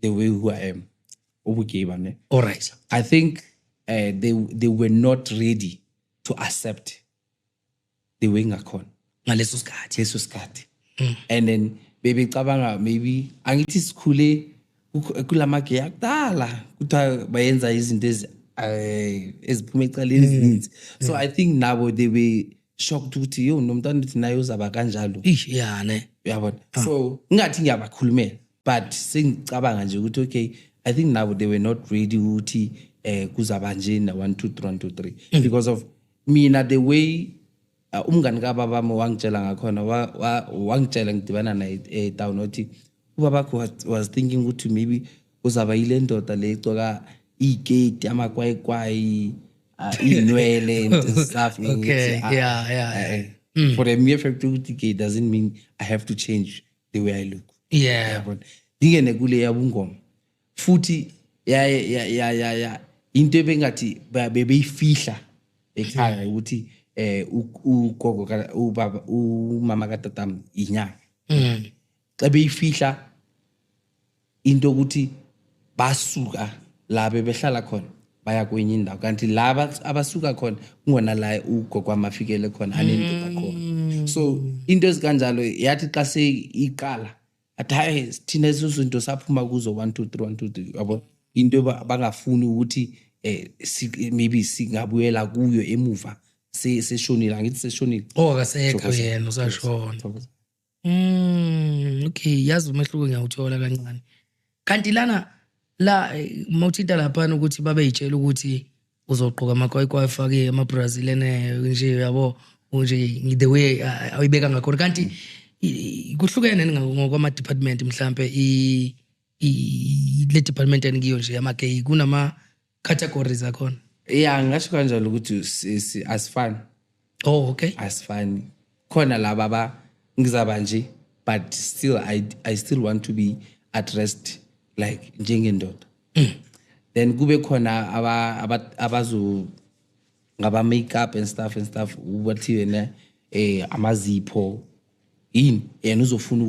the way who I am, ubugay bami. All right. I think they were not ready to accept the way ngakhona ngaleso sikhathi. Leso sikhathi, and then bebecabanga maybe angithi sikhule kulamagay akudala, kuthiwa bayenza izinto eziphuma ecaleni ezininzi, so I think nabo they were shocked ukuthi yo, nomntwana uthi naye uzaba kanjalo. Ish, ya ne. Uyabona, so ngingathi ngiyabakhulumela, but sengicabanga nje ukuthi okay, I think nabo they were not ready ukuthi kuzaba nje na 1 2 3 1 2 3, because of mina, the way umngani kababa wangitshela ngakhona, wangitshela ngidibana naye etown, wathi ubabakho was thinking ukuthi maybe uzaba yile ndoda le egcoka iketi, amakwayikwayi, iy'nwele and stuff. Ngithi, "Ah, for the mere fact ukuthi gay doesn't mean I have to change the way I look." Yabona, ngingene kule yabungoma futhi ya into ebengathi bebeyifihla ekhaya ukuthi ugogo ubaba, umama katatam inyanga. Xa beyifihla into ukuthi basuka la bebehlala khona baya kwenye indawo, kanti laba abasuka khona kungona la ugogo wami afikele khona anendoda khona, so into ezikanjalo yathi xa seyiqala athi hayi, thina ezo zinto saphuma kuzo, 1 2 3 1 2 3, yabo, into bangafuni ukuthi maybe singabuyela kuyo emuva. Seshonile, angithi seshonile. Oh, akasekho yena, usashona. Okay, yazi umehluko ngiyawuthola kancane. Kanti lana la mawuthinta laphana ukuthi babe yitshela ukuthi uzogqoka amakwayikwayi, afake ama-Brazilian nje, yabo nje the way awuyibeka ngakhona, kanti kuhlukene ngokwama-department mhlampe le department enikiyo nje yama-gay kunama categories akhona? Ya, ngingasho kanjalo ukuthi asifani. Oh, okay. Asifani. Khona laba ba ngizaba nje, but still I still want to be addressed like njengendoda. Then kube khona abazo ngaba makeup and stuff and stuff, ubathi yena amazipho yini, yena uzofuna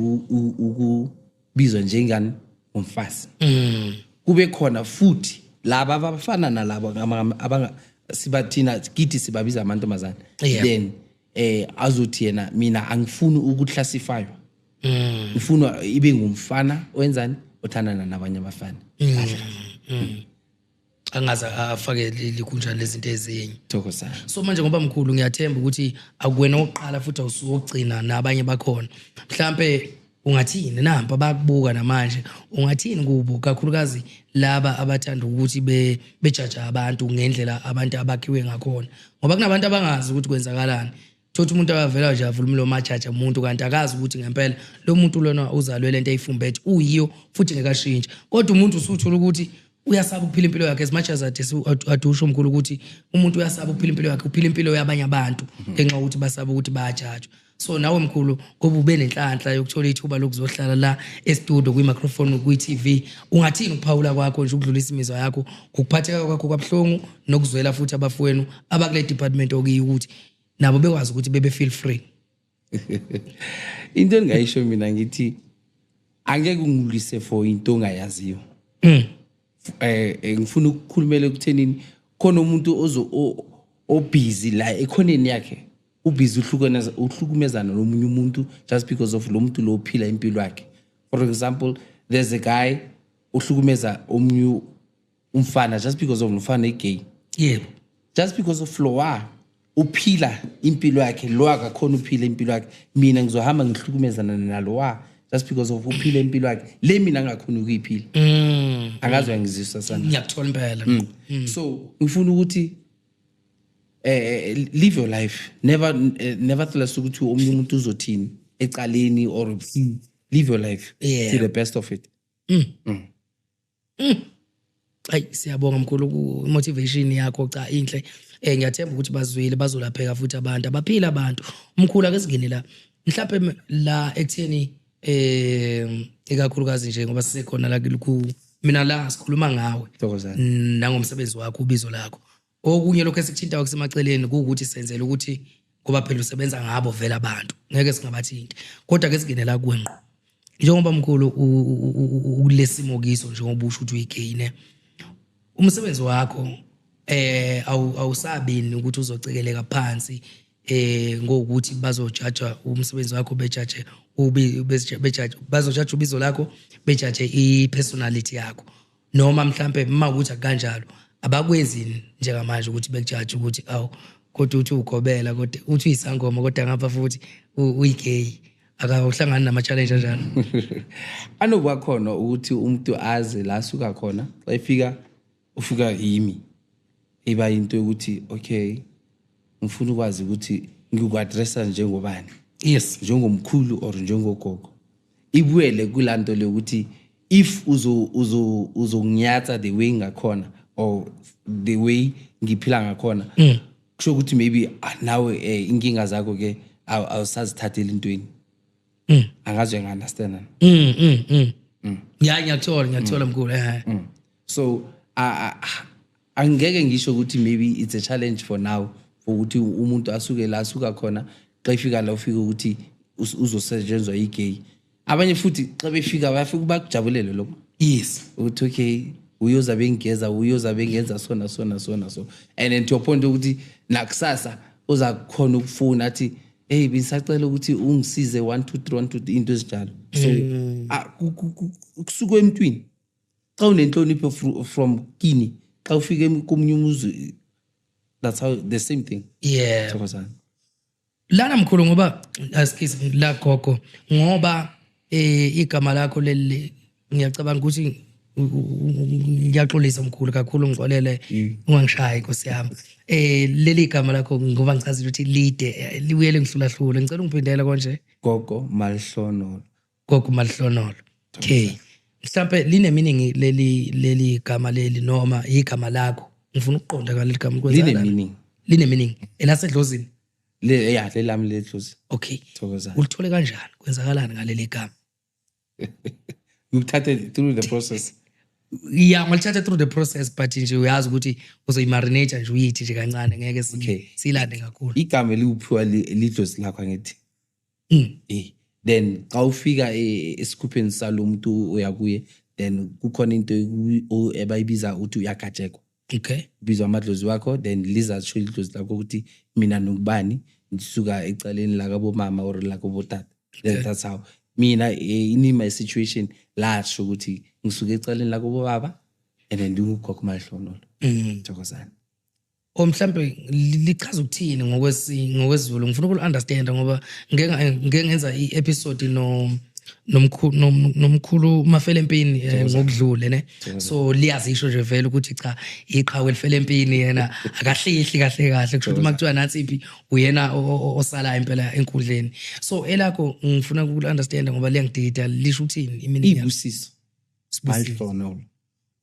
ukubizwa njengani, umfazi. Kube khona futhi laba abafana nalabo abanga sibathina kithi sibabiza amantombazane. Then azothi yena mina angifuni ukuclassifywa, ngifuna ibe ngumfana owenzani, othandana nabanye abafana. Kahle kahle. Angaze afake likhunjani lezinto ezinye. Thokozani. So manje ngoba mkhulu, ngiyathemba ukuthi akuwena oqala futhi awusukugcina, nabanye bakhona. Mhlambe ungathini nampa bakubuka namanje, ungathini kubo, kakhulukazi laba abathanda ukuthi bejaja abantu ngendlela abantu abakhiwe ngakhona, ngoba kunabantu abangazi ukuthi kwenzakalani. Thothi umuntu akavela nje avula umlomo ajaja umuntu, kanti akazi ukuthi ngempela lo muntu lona uzalwe lento eyifumbethe uyiyo futhi ngekashintsha, kodwa umuntu usuthola ukuthi uyasaba ukuphila impilo yakhe, as much as ade usho mkhulu ukuthi umuntu uyasaba ukuphila impilo yakhe, uphila impilo yabanye abantu ngenxa yokuthi basaba ukuthi bayajajwa. So nawe mkhulu, ngoba ube nenhlanhla yokuthola ithuba lokuzohlala la e-studio kwi-microphone kwi-TV, ungathini ukuphawula kwakho nje, ukudlulisa imizwa yakho ngokuphatheka kwakho kabuhlungu nokuzwela futhi abafowenu abakule department okuyiyo, ukuthi nabo bekwazi ukuthi bebe feel free? Into engingayisho mina, ngithi angeke ungilwise for into ongayaziyo. Ngifuna ukukhulumela ekuthenini khona umuntu ozo obusy la ekhoneni yakhe, ubusy uhlukumezana nomunye umuntu just because of lo muntu lo uphila impilo yakhe. For example, there's a guy ohlukumeza omunye umfana just because of umfana egay. Just because of lowa uphila impilo yakhe, lo akakhona uphila impilo yakhe, mina ngizohamba ngihlukumezana nalowa just because of uphila impilo yakhe le mina angakhona ukuyiphila. Angazi uyangizwisa sana? Ngiyakuthola impela. So ngifuna ukuthi live your life, never nevertheless ukuthi omunye umuntu uzothini ecaleni or live your life to the best of it. Ayi, siyabonga mkhulu ku motivation yakho, cha inhle. Ngiyathemba ukuthi bazwile, bazolapheka futhi abantu abaphila abantu. Mkhulu, ake singene la mhlawumbe la ekutheni ikakhulukazi nje ngoba sisekhona la kulukhu mina la sikhuluma ngawe Thokozani. Nangomsebenzi wakho, ubizo lakho. Okunye lokho esikuthintayo kusemaceleni kuwukuthi senzela ukuthi, ngoba phela usebenza ngabo vele abantu, ngeke singabathinti, kodwa ke singene la kuwe ngqo. Njengoba mkhulu ukulesimo kiso, njengoba usho ukuthi uyigayine, umsebenzi wakho awusabini ukuthi uzocekeleka phansi ngokuthi bazojaja umsebenzi wakho, bejaje bejaje, bazojaja ubizo lakho, bejaje i-personality yakho, noma mhlambe uma ukuthi akanjalo abakwenzini njengamanje ukuthi bekujaje ukuthi awu, kodwa uthi ugobela, kodwa uthi uyisangoma, kodwa ngapha futhi uyigay? Akawuhlangani nama-challenge anjalo? Anokuba khona ukuthi umuntu aze la asuka khona, xa efika ufika yimi, iba into yokuthi okay, ngifuna ukwazi ukuthi ngiku-addressa njengobani, njengomkhulu or njengogogo. Ibuyele kulaa nto le ukuthi if uzo uzo uzonginyatsa the way ngakhona or the way ngiphila ngakhona, kusho ukuthi maybe nawe inkinga zakho ke awusazithatheli intweni. Angazi, uyangi-understand? Ya, ngiyakuthola mkhulu. So angeke ngisho ukuthi maybe it's a challenge for now for ukuthi umuntu asuke la asuka khona, xa efika la ufike ukuthi uzosetshenzwa i-gay. Abanye futhi xa befika bayafika bakujabulele lokho ukuthi okay, uyoza bengigeza, uyoza bengenza so na so na so na so, and then to a point ukuthi nakusasa uzakhona ukufuna athi, "Hey, bengisacela ukuthi ungisize 1 2 3 1 2 3," into ezinjalo. So kusuka emntwini xa unenhlonipho from kini, xa ufika komunye umuzi, that's how the same thing. Thokozani. Lana mkhulu, ngoba asikisi la gogo, ngoba igama lakho leli, ngiyacabanga ukuthi ngiyaxolisa mkhulu kakhulu, ngixolele, ungangishayi nkosi yami. Leli igama lakho, ngoba ngichazile ukuthi lide, libuyele ngihlulahlula, ngicela ungiphindele konje. Gogo Malihlonolo. Gogo Malihlonolo, okay. Mhlambe line meaning leli gama leli, noma igama lakho? Ngifuna ukuqonda ngaleli gama. Line Kwenzakalani? meaning. Line meaning elasedlozini? Le, ya, lelami ledlozi. Thokozani. Ulithole kanjani? Kwenzakalani ngaleli gama? Ngikuthathe through the process. Ya, ngalithatha through the process, but nje uyazi ukuthi uzoyimarinate nje, uyithi nje kancane, ngeke siyilande kakhulu. Igama eliwuphiwa lidlozi lakho, angithi? Then xa ufika esikhupheni salo muntu uya kuye, then kukhona into ebayibiza ukuthi uyagajekwa. Ubizwa amadlozi wakho, then lizasho idlozi lakho ukuthi mina nokubani, ngisuka ecaleni lakabomama or lakabotata. Then that's how mina in my situation lasho ukuthi ngisuka ecaleni lakabobaba and then ndingugogo Malihlonolo. Thokozani. O mhlambe lichaza ukuthini ngokwesiZulu? Ngifuna ukulu-understand ngoba ngeke ngenza i-episode no nomkhulu nomkhulu Mafele Empini ngokudlule ne, so liyazisho nje vele ukuthi cha, iqhawe elifele empini, yena akahlihli kahle kahle, kusho ukuthi uma kuthiwa nansi impi, uyena osalayo impela enkundleni. So elakho ngifuna ukulu-understand ngoba liyangidida, lisho ukuthini, i-meaning yalo? Ibusiso. Sibusiso. Malihlonolo.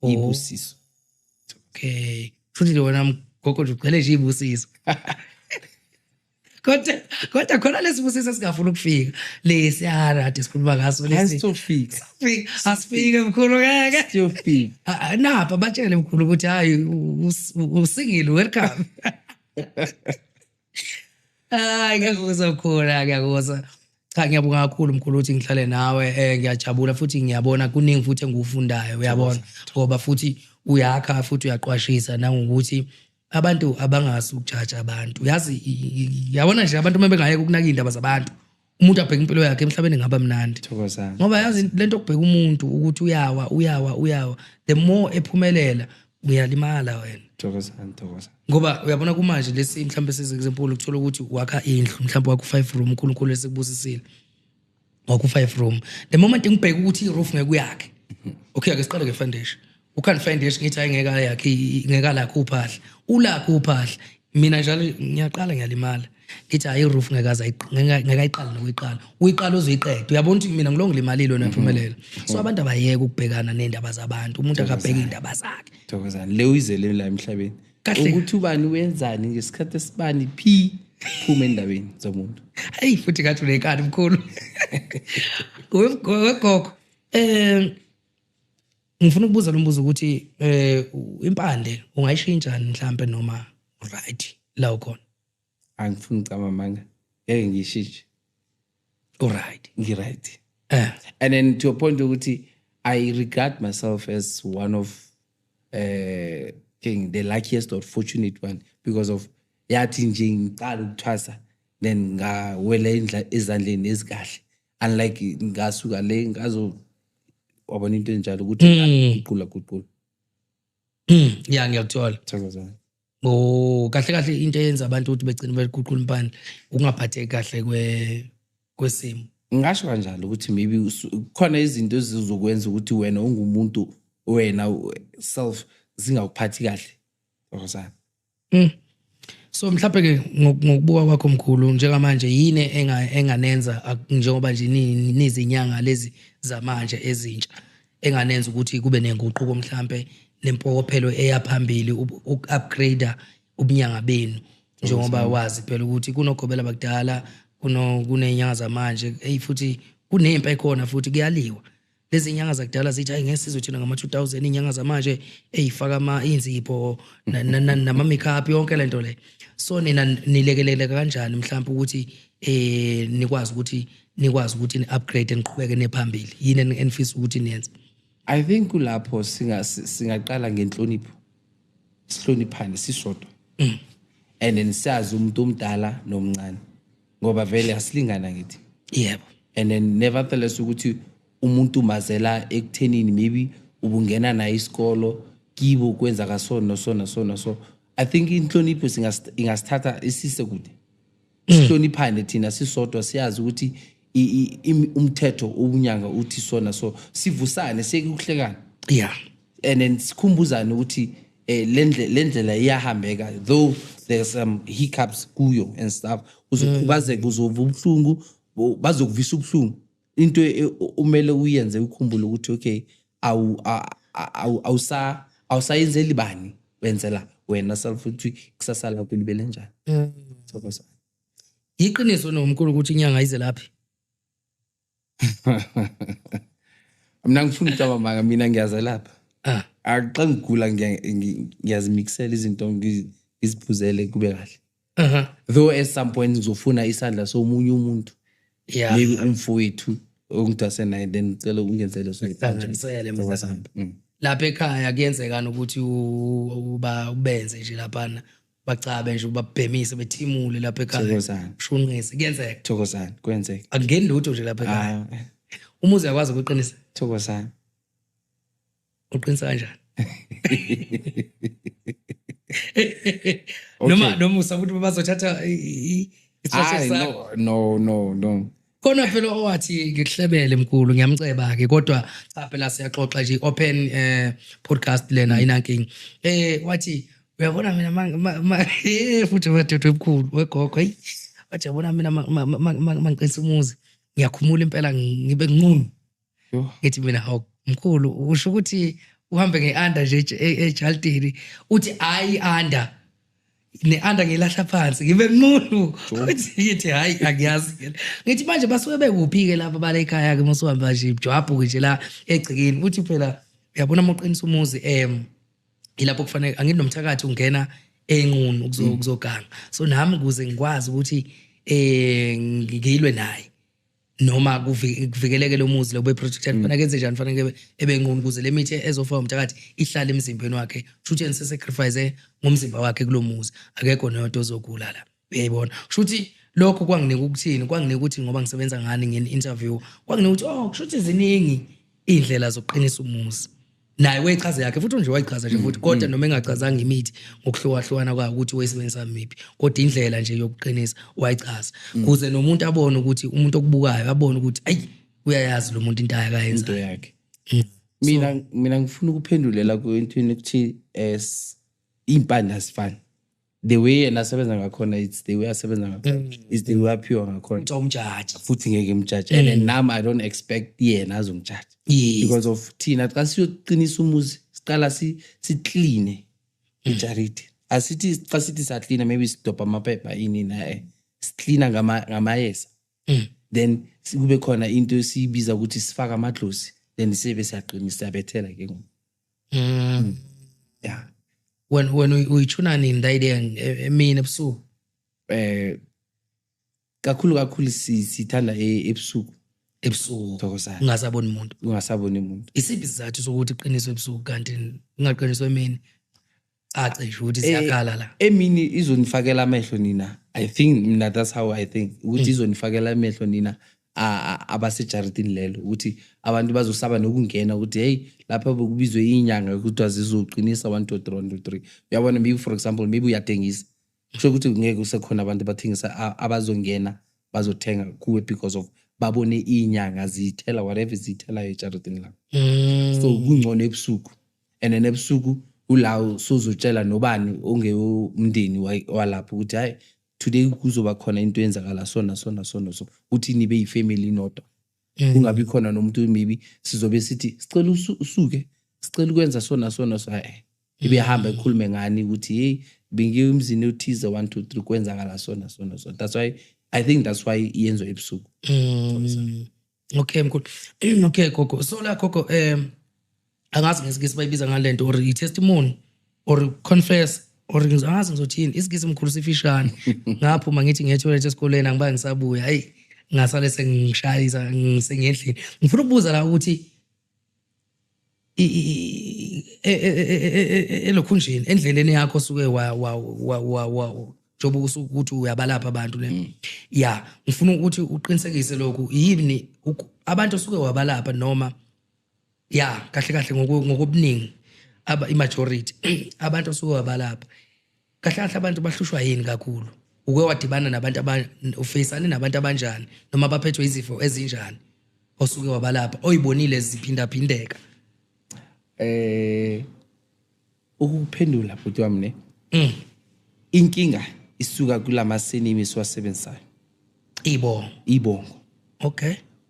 Oh. Ibusiso. Okay, futhi nje wena gogo nje ugcwele nje ibusiso, kodwa khona lesibusiso esingafuni ukufika lesiyana kade sikhuluma ngaso lesi. Asizofika. Asifike mkhulu, ngeke. Siyofika. Ah, ah, napha batshele mkhulu ukuthi hayi, usingile, welcome. Hayi, ngiyakuzwa mkhulu, ngiyakuzwa. Cha, ngiyabonga kakhulu mkhulu ukuthi ngihlale nawe, ngiyajabula futhi ngiyabona kuningi futhi engikufundayo, uyabona, ngoba futhi uyakha futhi uyaqwashisa nangokuthi abantu abangasi ukujaja abantu. Uyazi, yabona nje, abantu uma bengayeka ukunaka iy'ndaba zabantu, umuntu abheke impilo yakhe emhlabeni, ngaba mnandi. Thokozani. Ngoba yazi lento okubheka umuntu ukuthi uyawa, uyawa, uyawa, the more ephumelela uyalimala wena. Thokozani, thokozani. Ngoba uyabona kumanje lesi mhlawumbe size example, ukuthola ukuthi wakha indlu, mhlawumbe wakho 5 room, uNkulunkulu esekubusisile, wakho 5 room, the moment ngibheka ukuthi i-roof ngeke uyakhe, okay, ake siqale nge-foundation, ukhani foundation, ngithi hayi, ngeke ayakhe, ngeke alakhe uphahla, ulakhe uphahla, mina njalo ngiyaqala ngiyalimala, ngithi hayi, i-roof ngeke aze ngeke ayiqale nokuyiqala, uyiqala uzoyiqeda, uyabona ukuthi mina ngilongo ngilimalile, wena uyaphumelela. So abantu abayeke ukubhekana ney'ndaba zabantu, umuntu akabheke iy'ndaba zakhe. Thokozani. Le uyizele la emhlabeni. Kahle. Ukuthi ubani wenzani ngesikhathi esibani phi, phuma endabeni zomuntu. Hayi, futhi ngathi unenkani mkhulu wegogo. Ngifuna ukubuza lo mbuzo ukuthi impande ungayishintsha mhlambe noma right la ukhona? Angifuni ukucamba amanga, ngeke ngiyishintshe. Uright? Ngi-right. And then to a point ukuthi I regard myself as one of king, the luckiest or fortunate one, because of yathi nje ngiqala ukuthwasa then ngawela ezandleni ezikahle, unlike ngasuka le ngazo wabona into enjalo ukuthi guqula guqula. Ya, ngiyakuthola. Thokozani. Oh, kahle kahle into eyenza abantu ukuthi begcine beguqula impande ukungaphatheki kahle kwesimo. Ngingasho kanjalo ukuthi maybe khona izinto ezizokwenza ukuthi wena ungumuntu, wena self zingakuphathi kahle. Thokozani. So mhlawumbe ke ngokubuka kwakho mkhulu njengamanje, yini enganenza njengoba nje nizinyanga lezi zamanje ezintsha enganenza ukuthi kube nenguquko mhlambe nempokophelo eyaphambili uku-upgrade ubunyanga benu, njengoba wazi phela ukuthi kunogobela bakudala, kunenyanga zamanje, hey, futhi kunempi ekhona futhi kuyaliwa. Lezi nyanga zakudala zithi hayi ngeke sizwe thina ngama 2000, inyanga zamanje eyifaka ama inzipho nama makeup yonke lento le. So nina nilekeleleka kanjani mhlawumbe ukuthi nikwazi ukuthi ni upgrade niqhubeke nephambili? Yini enifisa ukuthi niyenze? I think kulapho singaqala ngenhlonipho, sihloniphane sisodwa, and then siyazi umuntu omdala nomncane, ngoba vele asilingana ngithi. And then nevertheless ukuthi umuntu mazela ekuthenini maybe ubungena naye isikolo kibo kwenza kaso no so no so no so, I think inhlonipho ingasithatha isise kude. Sihloniphane thina sisodwa, siyazi ukuthi umthetho obunyanga uthi sona, so sivusane, siyeke ukuhlekana. And then sikhumbuzane ukuthi lendlela iyahambeka, though there's some hiccups kuyo and stuff, uzokhubazeka, uzova ubuhlungu, bazokuvisa ubuhlungu. Into umele uyenze ukhumbule ukuthi okay, awu awusayenzeli bani, wenzela wena self ukuthi kusasa lakho libe lenjani. Thokoza. Iqiniso nomkhulu ukuthi inyanga ize laphi? Mina ngifuna ukucabanga, mina ngiyazelapha. Xa ngigula ngiyazimixela izinto, ngiziphuzele kube kahle. Though at some point ngizofuna isandla somunye umuntu. Maybe umfowethu ongidase naye, then ngicela ungenzele so. Hlanganisele mhlawumbe. Lapha ekhaya kuyenzekana ukuthi uba ubenze nje laphana bacabe nje ubabhemise bethimule lapha ekhaya. Thokozani. Shunqise kuyenzeka. Thokozani, kwenzeka. Akungeni lutho nje lapha ekhaya. Ah. Umuzi uyakwazi ukuqinisa? Thokozani. Uqinisa kanjani? Okay. Noma usaba ukuthi bazothatha isihlahla sakho. No, no, no, no. Khona phela owathi ngikuhlebele mkhulu, ngiyamceba ke, kodwa cha phela siyaxoxa nje, open podcast lena inankinga. Wathi uyabona mina futhi madoda omkhulu wegogo, hey, wathi uyabona mina mangiqinisa umuzi ngiyakhumula impela ngibe nqunu. Ngithi mina hawu mkhulu, usho ukuthi uhambe ngeanda nje ejaldini? Uthi hayi, anda ne-anda ngilahla phansi ngibe nqunu. Uthi ngithi hayi angiyazi. Ngithi manje basuke bekuphi-ke lapha bala ekhaya-ke musuhamba nje jwabhu-ke nje la egcekeni? Uthi phela uyabona uma uqinisa umuzi ilapho kufanele angithi nomthakathi ungena enqunu ukuzoganga, so nami ukuze ngikwazi ukuthi ngilwe naye noma kuvikeleke lo muzi lo be-protected, kufanele kenze njani? Kufanele ebe nqunu ukuze le mithi ezofaka umthakathi ihlale emzimbeni wakhe. Kusho ukuthi sacrifice ngomzimba wakhe kulo muzi, akekho noyodwa ozogula la, uyayibona? Kusho ukuthi lokho kwanginika ukuthini? Kwanginika ukuthi ngoba ngisebenza ngani ngeni-interview, kwanginika ukuthi oh, kusho ukuthi ziningi iy'ndlela zokuqinisa umuzi. Naye wayichaza yakhe futhi nje, wayichaza nje futhi, kodwa noma engachazanga imithi ngokuhlukahlukana kwayo ukuthi wayisebenzisa miphi, kodwa indlela nje yokuqinisa wayichaza kuze nomuntu abone ukuthi umuntu okubukayo abone ukuthi ayi uyayazi lo muntu into ayakayenza. Into yakhe. Mina ngifuna ukuphendulela kwentweni ukuthi impande azifani. The way yena asebenza ngakhona, it's the way asebenza ngakhona, it's the way aphiwa ngakhona. Uthi awumjaji. Futhi ngeke ngimjaje, and then nami I don't expect yena azongijaja. Because of thina xa siyoqinisa umuzi siqala sikline ijariti. Asithi xa sithi saklina maybe sidobha amaphepha ini na siklina ngamayeza. Then kube khona into esiyibiza ukuthi sifaka amadlozi, then sibe siyaqinisa, siyabethela ke ngoku. Yeah. When uyithuna nini la idea, emini, ebusuku? Kakhulu kakhulu sithanda ebusuku. Ebusuku. Thokozani. Ungasaboni umuntu. Ungasaboni umuntu. Isiphi isizathu sokuthi iqiniswe ebusuku kanti ingaqiniswa emini? Cace nje ukuthi siyakhala la. Emini izonifakela amehlo nina. I think mina, that's how I think, ukuthi izonifakela amehlo nina abasejaridini lelo, ukuthi abantu bazosaba nokungena, ukuthi hey, lapha bekubizwe inyanga ukuthi azizoqinisa 1 2 3 1 2 3. Uyabona, maybe, for example, maybe uyathengisa, kusho ukuthi ngeke kusekhona abantu abathengisa, abazongena bazothenga kuwe because of babone inyanga ziyithela whatever ziyithelayo ejaridini lakho. So kungcono ebusuku, and then ebusuku ula sozotshela nobani ongewumndeni walapho ukuthi hayi, today kuzoba khona into eyenzakala so na so na so na so, ukuthi nibe yifamily nodwa, kungabi khona nomuntu. Maybe sizobe sithi sicela usuke, sicela ukwenza so na so na so, hayi, ibe hamba ikhulume ngani ukuthi hey, bengiye emzini othize, 1 2 3, kwenzakala so na so na so. That's why I think, that's why iyenzwa ebusuku. Okay mkhulu. Okay gogo. So la gogo, angazi ngesingisi bayibiza ngalento or i-testimony or confess or angazi ngizothini. Isingisi mkhulu sifishane. Ngaphuma ngithi ngiye toilet esikoleni, angiba ngisabuya. Hayi, ngasale sengishayisa ngisengedlini. Ngifuna ukubuza la ukuthi elokhunjini endleleni yakho suke wa wa wa wa wa njengoba usuke ukuthi uyabalapha abantu ne, ya, ngifuna ukuthi uqinisekise lokhu, yini abantu osuke wabalapha noma, ya, kahle kahle ngokubuningi aba i-majority abantu osuke wabalapha, kahle kahle abantu bahlushwa yini kakhulu? Uke wadibana nabantu ufeyisane nabantu abanjani noma baphethwe izifo ezinjani osuke wabalapha, oyibonile ziphindaphindeka? Ukuphendula bhuti wami ne, inkinga isuka kulama surname esiwasebenzisayo. Ibongo. Ibongo.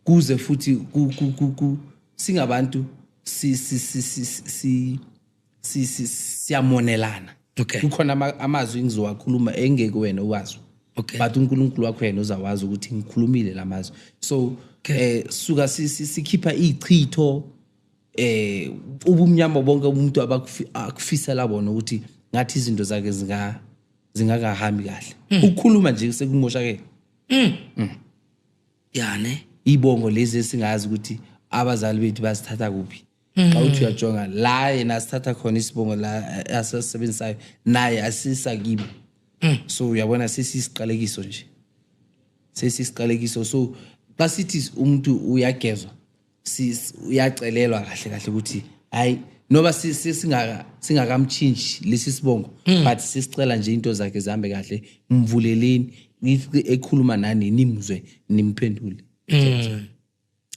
Kuze futhi ku singabantu si si si si si si si siyamonelana. Kukhona amazwi engizowakhuluma engeke wena uwazi, but uNkulunkulu wakho yena uzawazi ukuthi ngikhulumile lamazwi. So suka sikhipha ichitho, ubumnyama bonke umuntu akufisela bona ukuthi ngathi izinto zakhe zingakahambi kahle. Ukukhuluma nje sekumoshakele. Ya ne. Ibongo lezi esingazi ukuthi abazali bethu bazithatha kuphi. Xa uthi uyajonga la yena sithatha khona isibongo la asasebenzisayo naye asisa kibo, so uyabona sesisiqalekiso nje, sesisiqalekiso. So xa sithi umuntu uyagezwa, uyacelelwa kahle kahle ukuthi hayi, noba singakamtshintshi lesi sibongo, but sisicela nje into zakhe zihambe kahle, mvuleleni. If ekhuluma nani nimzwe, nimphendule.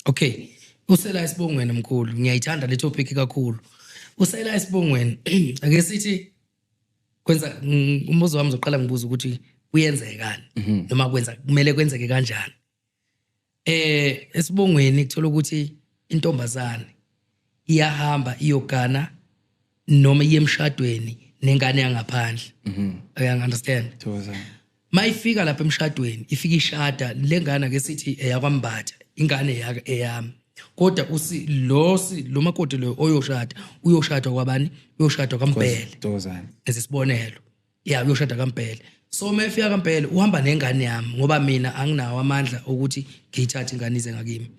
Okay. Usela esibongweni mkhulu. Ngiyayithanda le topic kakhulu. Usela esibongweni. Ake sithi kwenza umbuzo wami uzoqala ngibuza ukuthi kuyenzekani noma kwenza kumele kwenzeke kanjani. Esibongweni kuthola ukuthi intombazane iyahamba iyogana noma iye emshadweni nengane yangaphandle. Uya understand? Thokozani. Mayifika lapha emshadweni, ifika ishada lengane, ake sithi eyakwaMbatha, ingane eyami, kodwa usi lo si lo makoti lo oyoshada, uyoshada kwabani? Uyoshada kwaMbhele. Thokozani. Esisibonelo, ya, uyoshada kaMbhele. So uma efika kaMbhele uhamba nengane yami, ngoba mina anginawo amandla ukuthi ngiyithathe ingane ize ngakimi,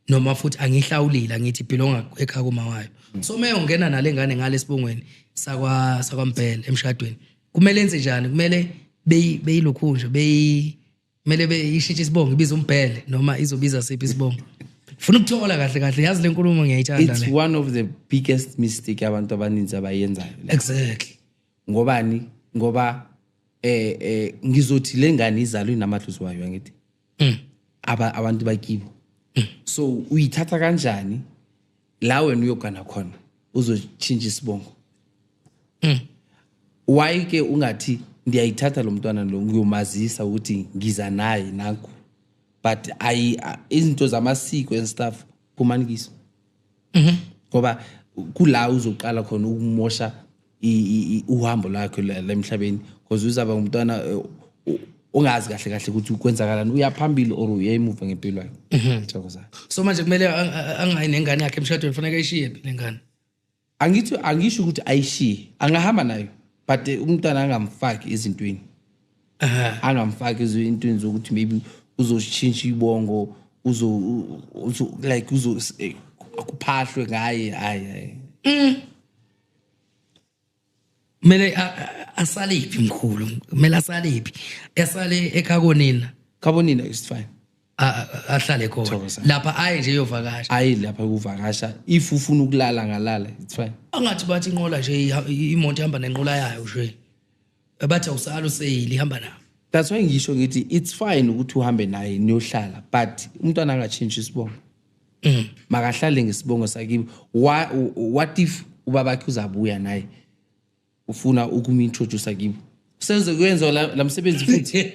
noma futhi angihlawulile, angithi belonga ekhaya kuma wayo. So uma eyongena nale ngane ngale sibongweni sakwaMbhele emshadweni, kumele enze njani? Kumele beyilokhu nje beyi kumele beyishintshe isibongo, ibize uMbhele, noma izobiza siphi isibongo? Funa ukuthola kahle kahle, yazi le nkulumo ngiyayithanda. It's le one of the biggest mistake abantu abaninzi abayenzayo le. Ngobani? Ngoba ngizothi lengane izalwe inamadlozi wayo, angithi? Aba abantu bakibo. So uyithatha kanjani la wena uyogana khona uzochinja isibongo? Why ke ungathi ndiyayithatha lo mntwana lo, ngiyomazisa ukuthi ngiza naye nakho? But ayi, izinto zamasiko and stuff, phumani kiso, ngoba kula uzoqala khona ukumosha uhambo lwakhe la emhlabeni, because uzaba ngumntwana ongazi kahle kahle ukuthi kwenzakalani, uya phambili or uya emuva ngempilo yakhe. Thokozani. So manje kumele angayi nengane yakhe emshadweni, fanele ayishiye phi lengane? Angithi angisho ukuthi ayishiye, angahamba nayo, but umntwana angamfaki ezintweni, angamfaki ezintweni zokuthi maybe uzoshintsha ibongo, uzo like uzo kuphahlwe ngaye. Hayi, hayi. Kumele asalephi mkhulu? Kumele asalephi? Esale ekhakonina? Khabonina is fine. Ahlale khona. Thokoza. Lapha aye nje iyovakasha. Ayi, lapha kuvakasha, if ufuna ukulala ngalala, it's fine. Angathi bathi inqola nje imoto ihamba nenqola yayo nje, bathi awusali useyili, ihamba nayo. That's why ngisho ngithi it's fine ukuthi uhambe naye niyohlala, but umntwana angatshintshi isibongo. Makahlale ngesibongo sakibo. What if ubabakhe uzabuya naye ufuna ukumintroduce kibo, senze kwenza la msebenzi futhi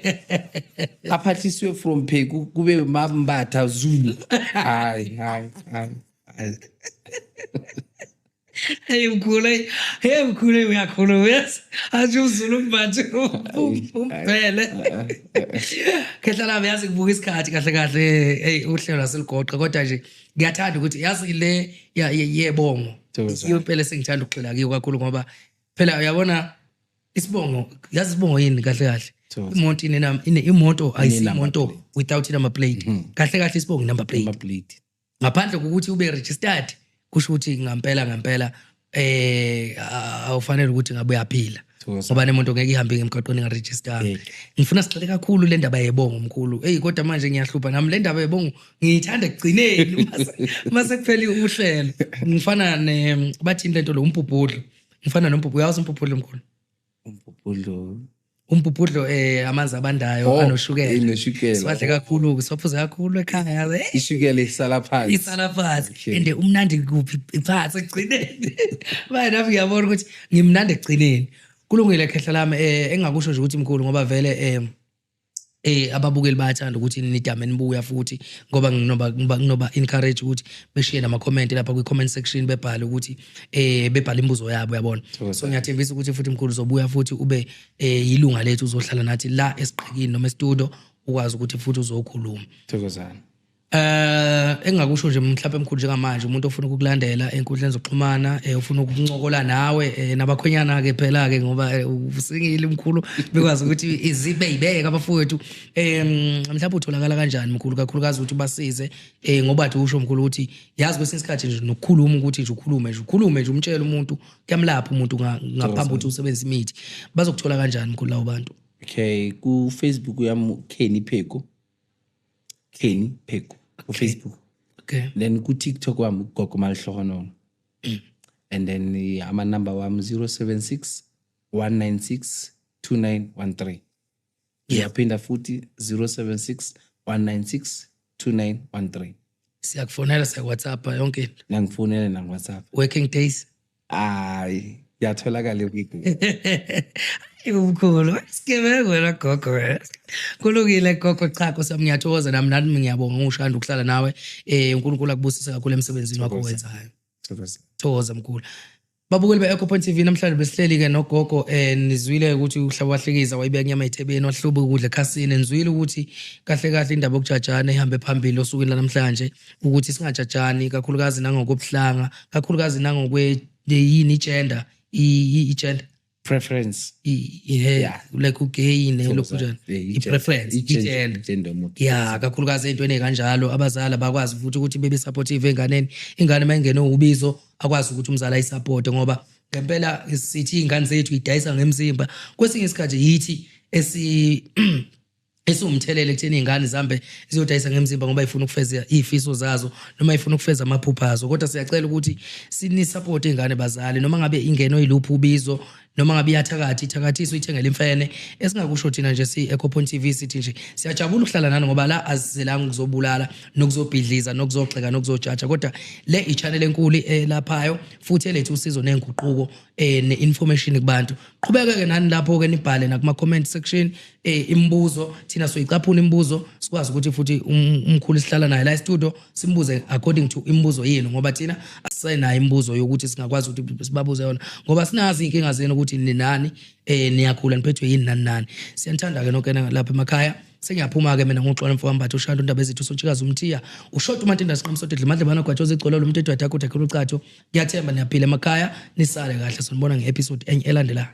aphathiswe from Pheku kube Mambatha Zulu? Hayi, hayi, hayi, hayi. Hey mkhulu, hey, hey mkhulu, uyakhuluma, yes, athi uZulu mbathe umbhele. Khehla lami, yazi kubuka isikhathi kahle kahle, hey, uhlelo aseligoqa, kodwa nje ngiyathanda ukuthi yazi le yebongo Thokoza. iyo impela esengithanda ukugxila kiyo kakhulu, ngoba phela uyabona isibongo, yazi isibongo yini kahle kahle? Thokoza. Imoto imoto Ine-number ayisimoto plate. without i-number plate. Kahle kahle isibongo i-number plate. Number plate. Ngaphandle kokuthi ube registered, kusho ukuthi ngampela ngampela awufanele ukuthi ngabe uyaphila. Thokoza. Ngoba nemoto ngeke ihambe emgwaqweni ingaregister. Ngifuna sigxile kakhulu le ndaba yebongo mkhulu. Hey, kodwa manje ngiyahlupha nami, le ndaba yebongo ngiyithanda ekugcineni mase kuphela uhlelo. Ngifana ne bathini lento lo umbhubhudlo, ngifana nombhubhudlo. Uyawazi umbhubhudlo mkhulu? Umbhubhudlo? Umbhubhudlo, amanzi abandayo Oh, anoshukela. inoshukela. Siwadle kakhulu, siwaphuze kakhulu ekhaya. Ishukela isala phansi. Isala phansi. Okay. And umnandi kuphi? Phansi ekugcineni. Manje nami ngiyabona ukuthi ngimnandi ekugcineni. Kulungile khehla lami, engakusho nje ukuthi mkhulu, ngoba vele ababukeli bayathanda ukuthi nidame nibuya futhi, ngoba nginoba encourage ukuthi beshiye nama comment lapha kwi comment section, bebhale ukuthi bebhale imibuzo yabo, yabona. Thokoza. So ngiyathembisa ukuthi futhi mkhulu uzobuya futhi ube yilunga lethu, uzohlala nathi la esiqhikini noma e-studio, ukwazi ukuthi futhi uzokhuluma. Thokozani. Engakusho nje mhlawumbe mkhulu, njengamanje umuntu ofuna ukukulandela enkundleni zokuxhumana, ufuna ukuncokola nawe, nabakhwenyana ke phela ke, ngoba usingile mkhulu, bekwazi ukuthi izibe yibeke abafowethu, mhlawumbe utholakala kanjani mkhulu, kakhulukazi ukuthi basize, ngoba athi usho mkhulu ukuthi yazi kwesinye isikhathi nje nokukhuluma, ukuthi nje ukhulume nje, ukhulume nje, umtshele umuntu, kuyamlapha umuntu ngaphambi ukuthi usebenzise imithi. Bazokuthola kanjani mkhulu lawo bantu? Okay, ku Facebook uyami Kenny Pheko, Kenny Pheko ku Facebook. Then ku TikTok wami uGogo Malihlohonono, and then ama number wami 076 196 2913. Ngiyaphinda futhi, 076 196 2913. Siyakufonela, siyakuWhatsApp, yonke into. Nangifonela nangu-WhatsApp. Working days? Hayi, ngiyatholakala everyday. Hayi umkhulu, sigebengu wena gogo wena. Kulungile gogo, cha Nkosi yami, ngiyathokoza nami ngiyabonga ngokushanda ukuhlala nawe. uNkulunkulu akubusise kakhulu emsebenzini wakho owenzayo. Thokoza. Thokoza mkhulu. Babukeli be-Echo Point TV, namhlanje besihleli ke nogogo, nizwile ukuthi uhlaba wahlikiza wayibeka inyama ethebeni, wahluba ukudla ekhasini. Nizwile ukuthi kahle kahle indaba yokujajana ihambe phambili osukwini lanamhlanje, ukuthi singajajani kakhulukazi nangokobuhlanga, kakhulukazi nangokwe yini, i-gender, i-gender Preference. Like ugay ne lokhu njani, i-preference, i-gender. I-gender yomuntu. Ya, kakhulukazi ey'ntweni ey'kanjalo, abazali bakwazi futhi ukuthi bebe supportive enganeni. Ingane uma ingene ubizo, akwazi ukuthi umzali ayisupporte, ngoba ngempela sithi iy'ngane zethu idayisa ngemzimba. Kwesinye isikhathi yithi esiwumthelela ekutheni iy'ngane zihambe ziyodayisa ngemzimba, ngoba ifuna ukufeza iy'fiso zazo noma ifuna ukufeza amaphupho azo. Kodwa siyacela ukuthi sinisupporte iy'ngane bazali, noma ngabe ingeno yiluphi ubizo, noma ngabe iyathakatha, ithakathiswe, ithengele imfene. Esingakusho thina nje si-Echo Point TV, sithi nje siyajabula ukuhlala nani, ngoba la asizelanga ukuzobulala nokuzobhidliza nokuzogxeka nokuzojaja, kodwa le i-channel enkulu elaphayo futhi eletha usizo nenguquko, ne-information kubantu. Qhubeke-ke nani lapho-ke nibhale nakuma-comment section imibuzo, thina soyicaphuna imibuzo, sikwazi ukuthi futhi umkhulu sihlala naye la e-studio simbuze according to imibuzo yenu, ngoba thina asisenayo imibuzo yokuthi singakwazi ukuthi sibabuze yona, ngoba sinazi iy'nkinga zenu ukuthi ninani, niyakhula, niphethwe yini, nani nani. Siyanithanda-ke nonke lapha emakhaya. Sengiyaphuma-ke mina ngoxola mfowambatha ushanda undaba ezithu usontshikazi umthiya ushota umantinda siqamsodwa dlimadlebana gwatshoza igcolo lo mntu edwadakho udakhela ucatho. Ngiyathemba niyaphila emakhaya, nisale kahle, sonibona nge-episode enye elandelayo.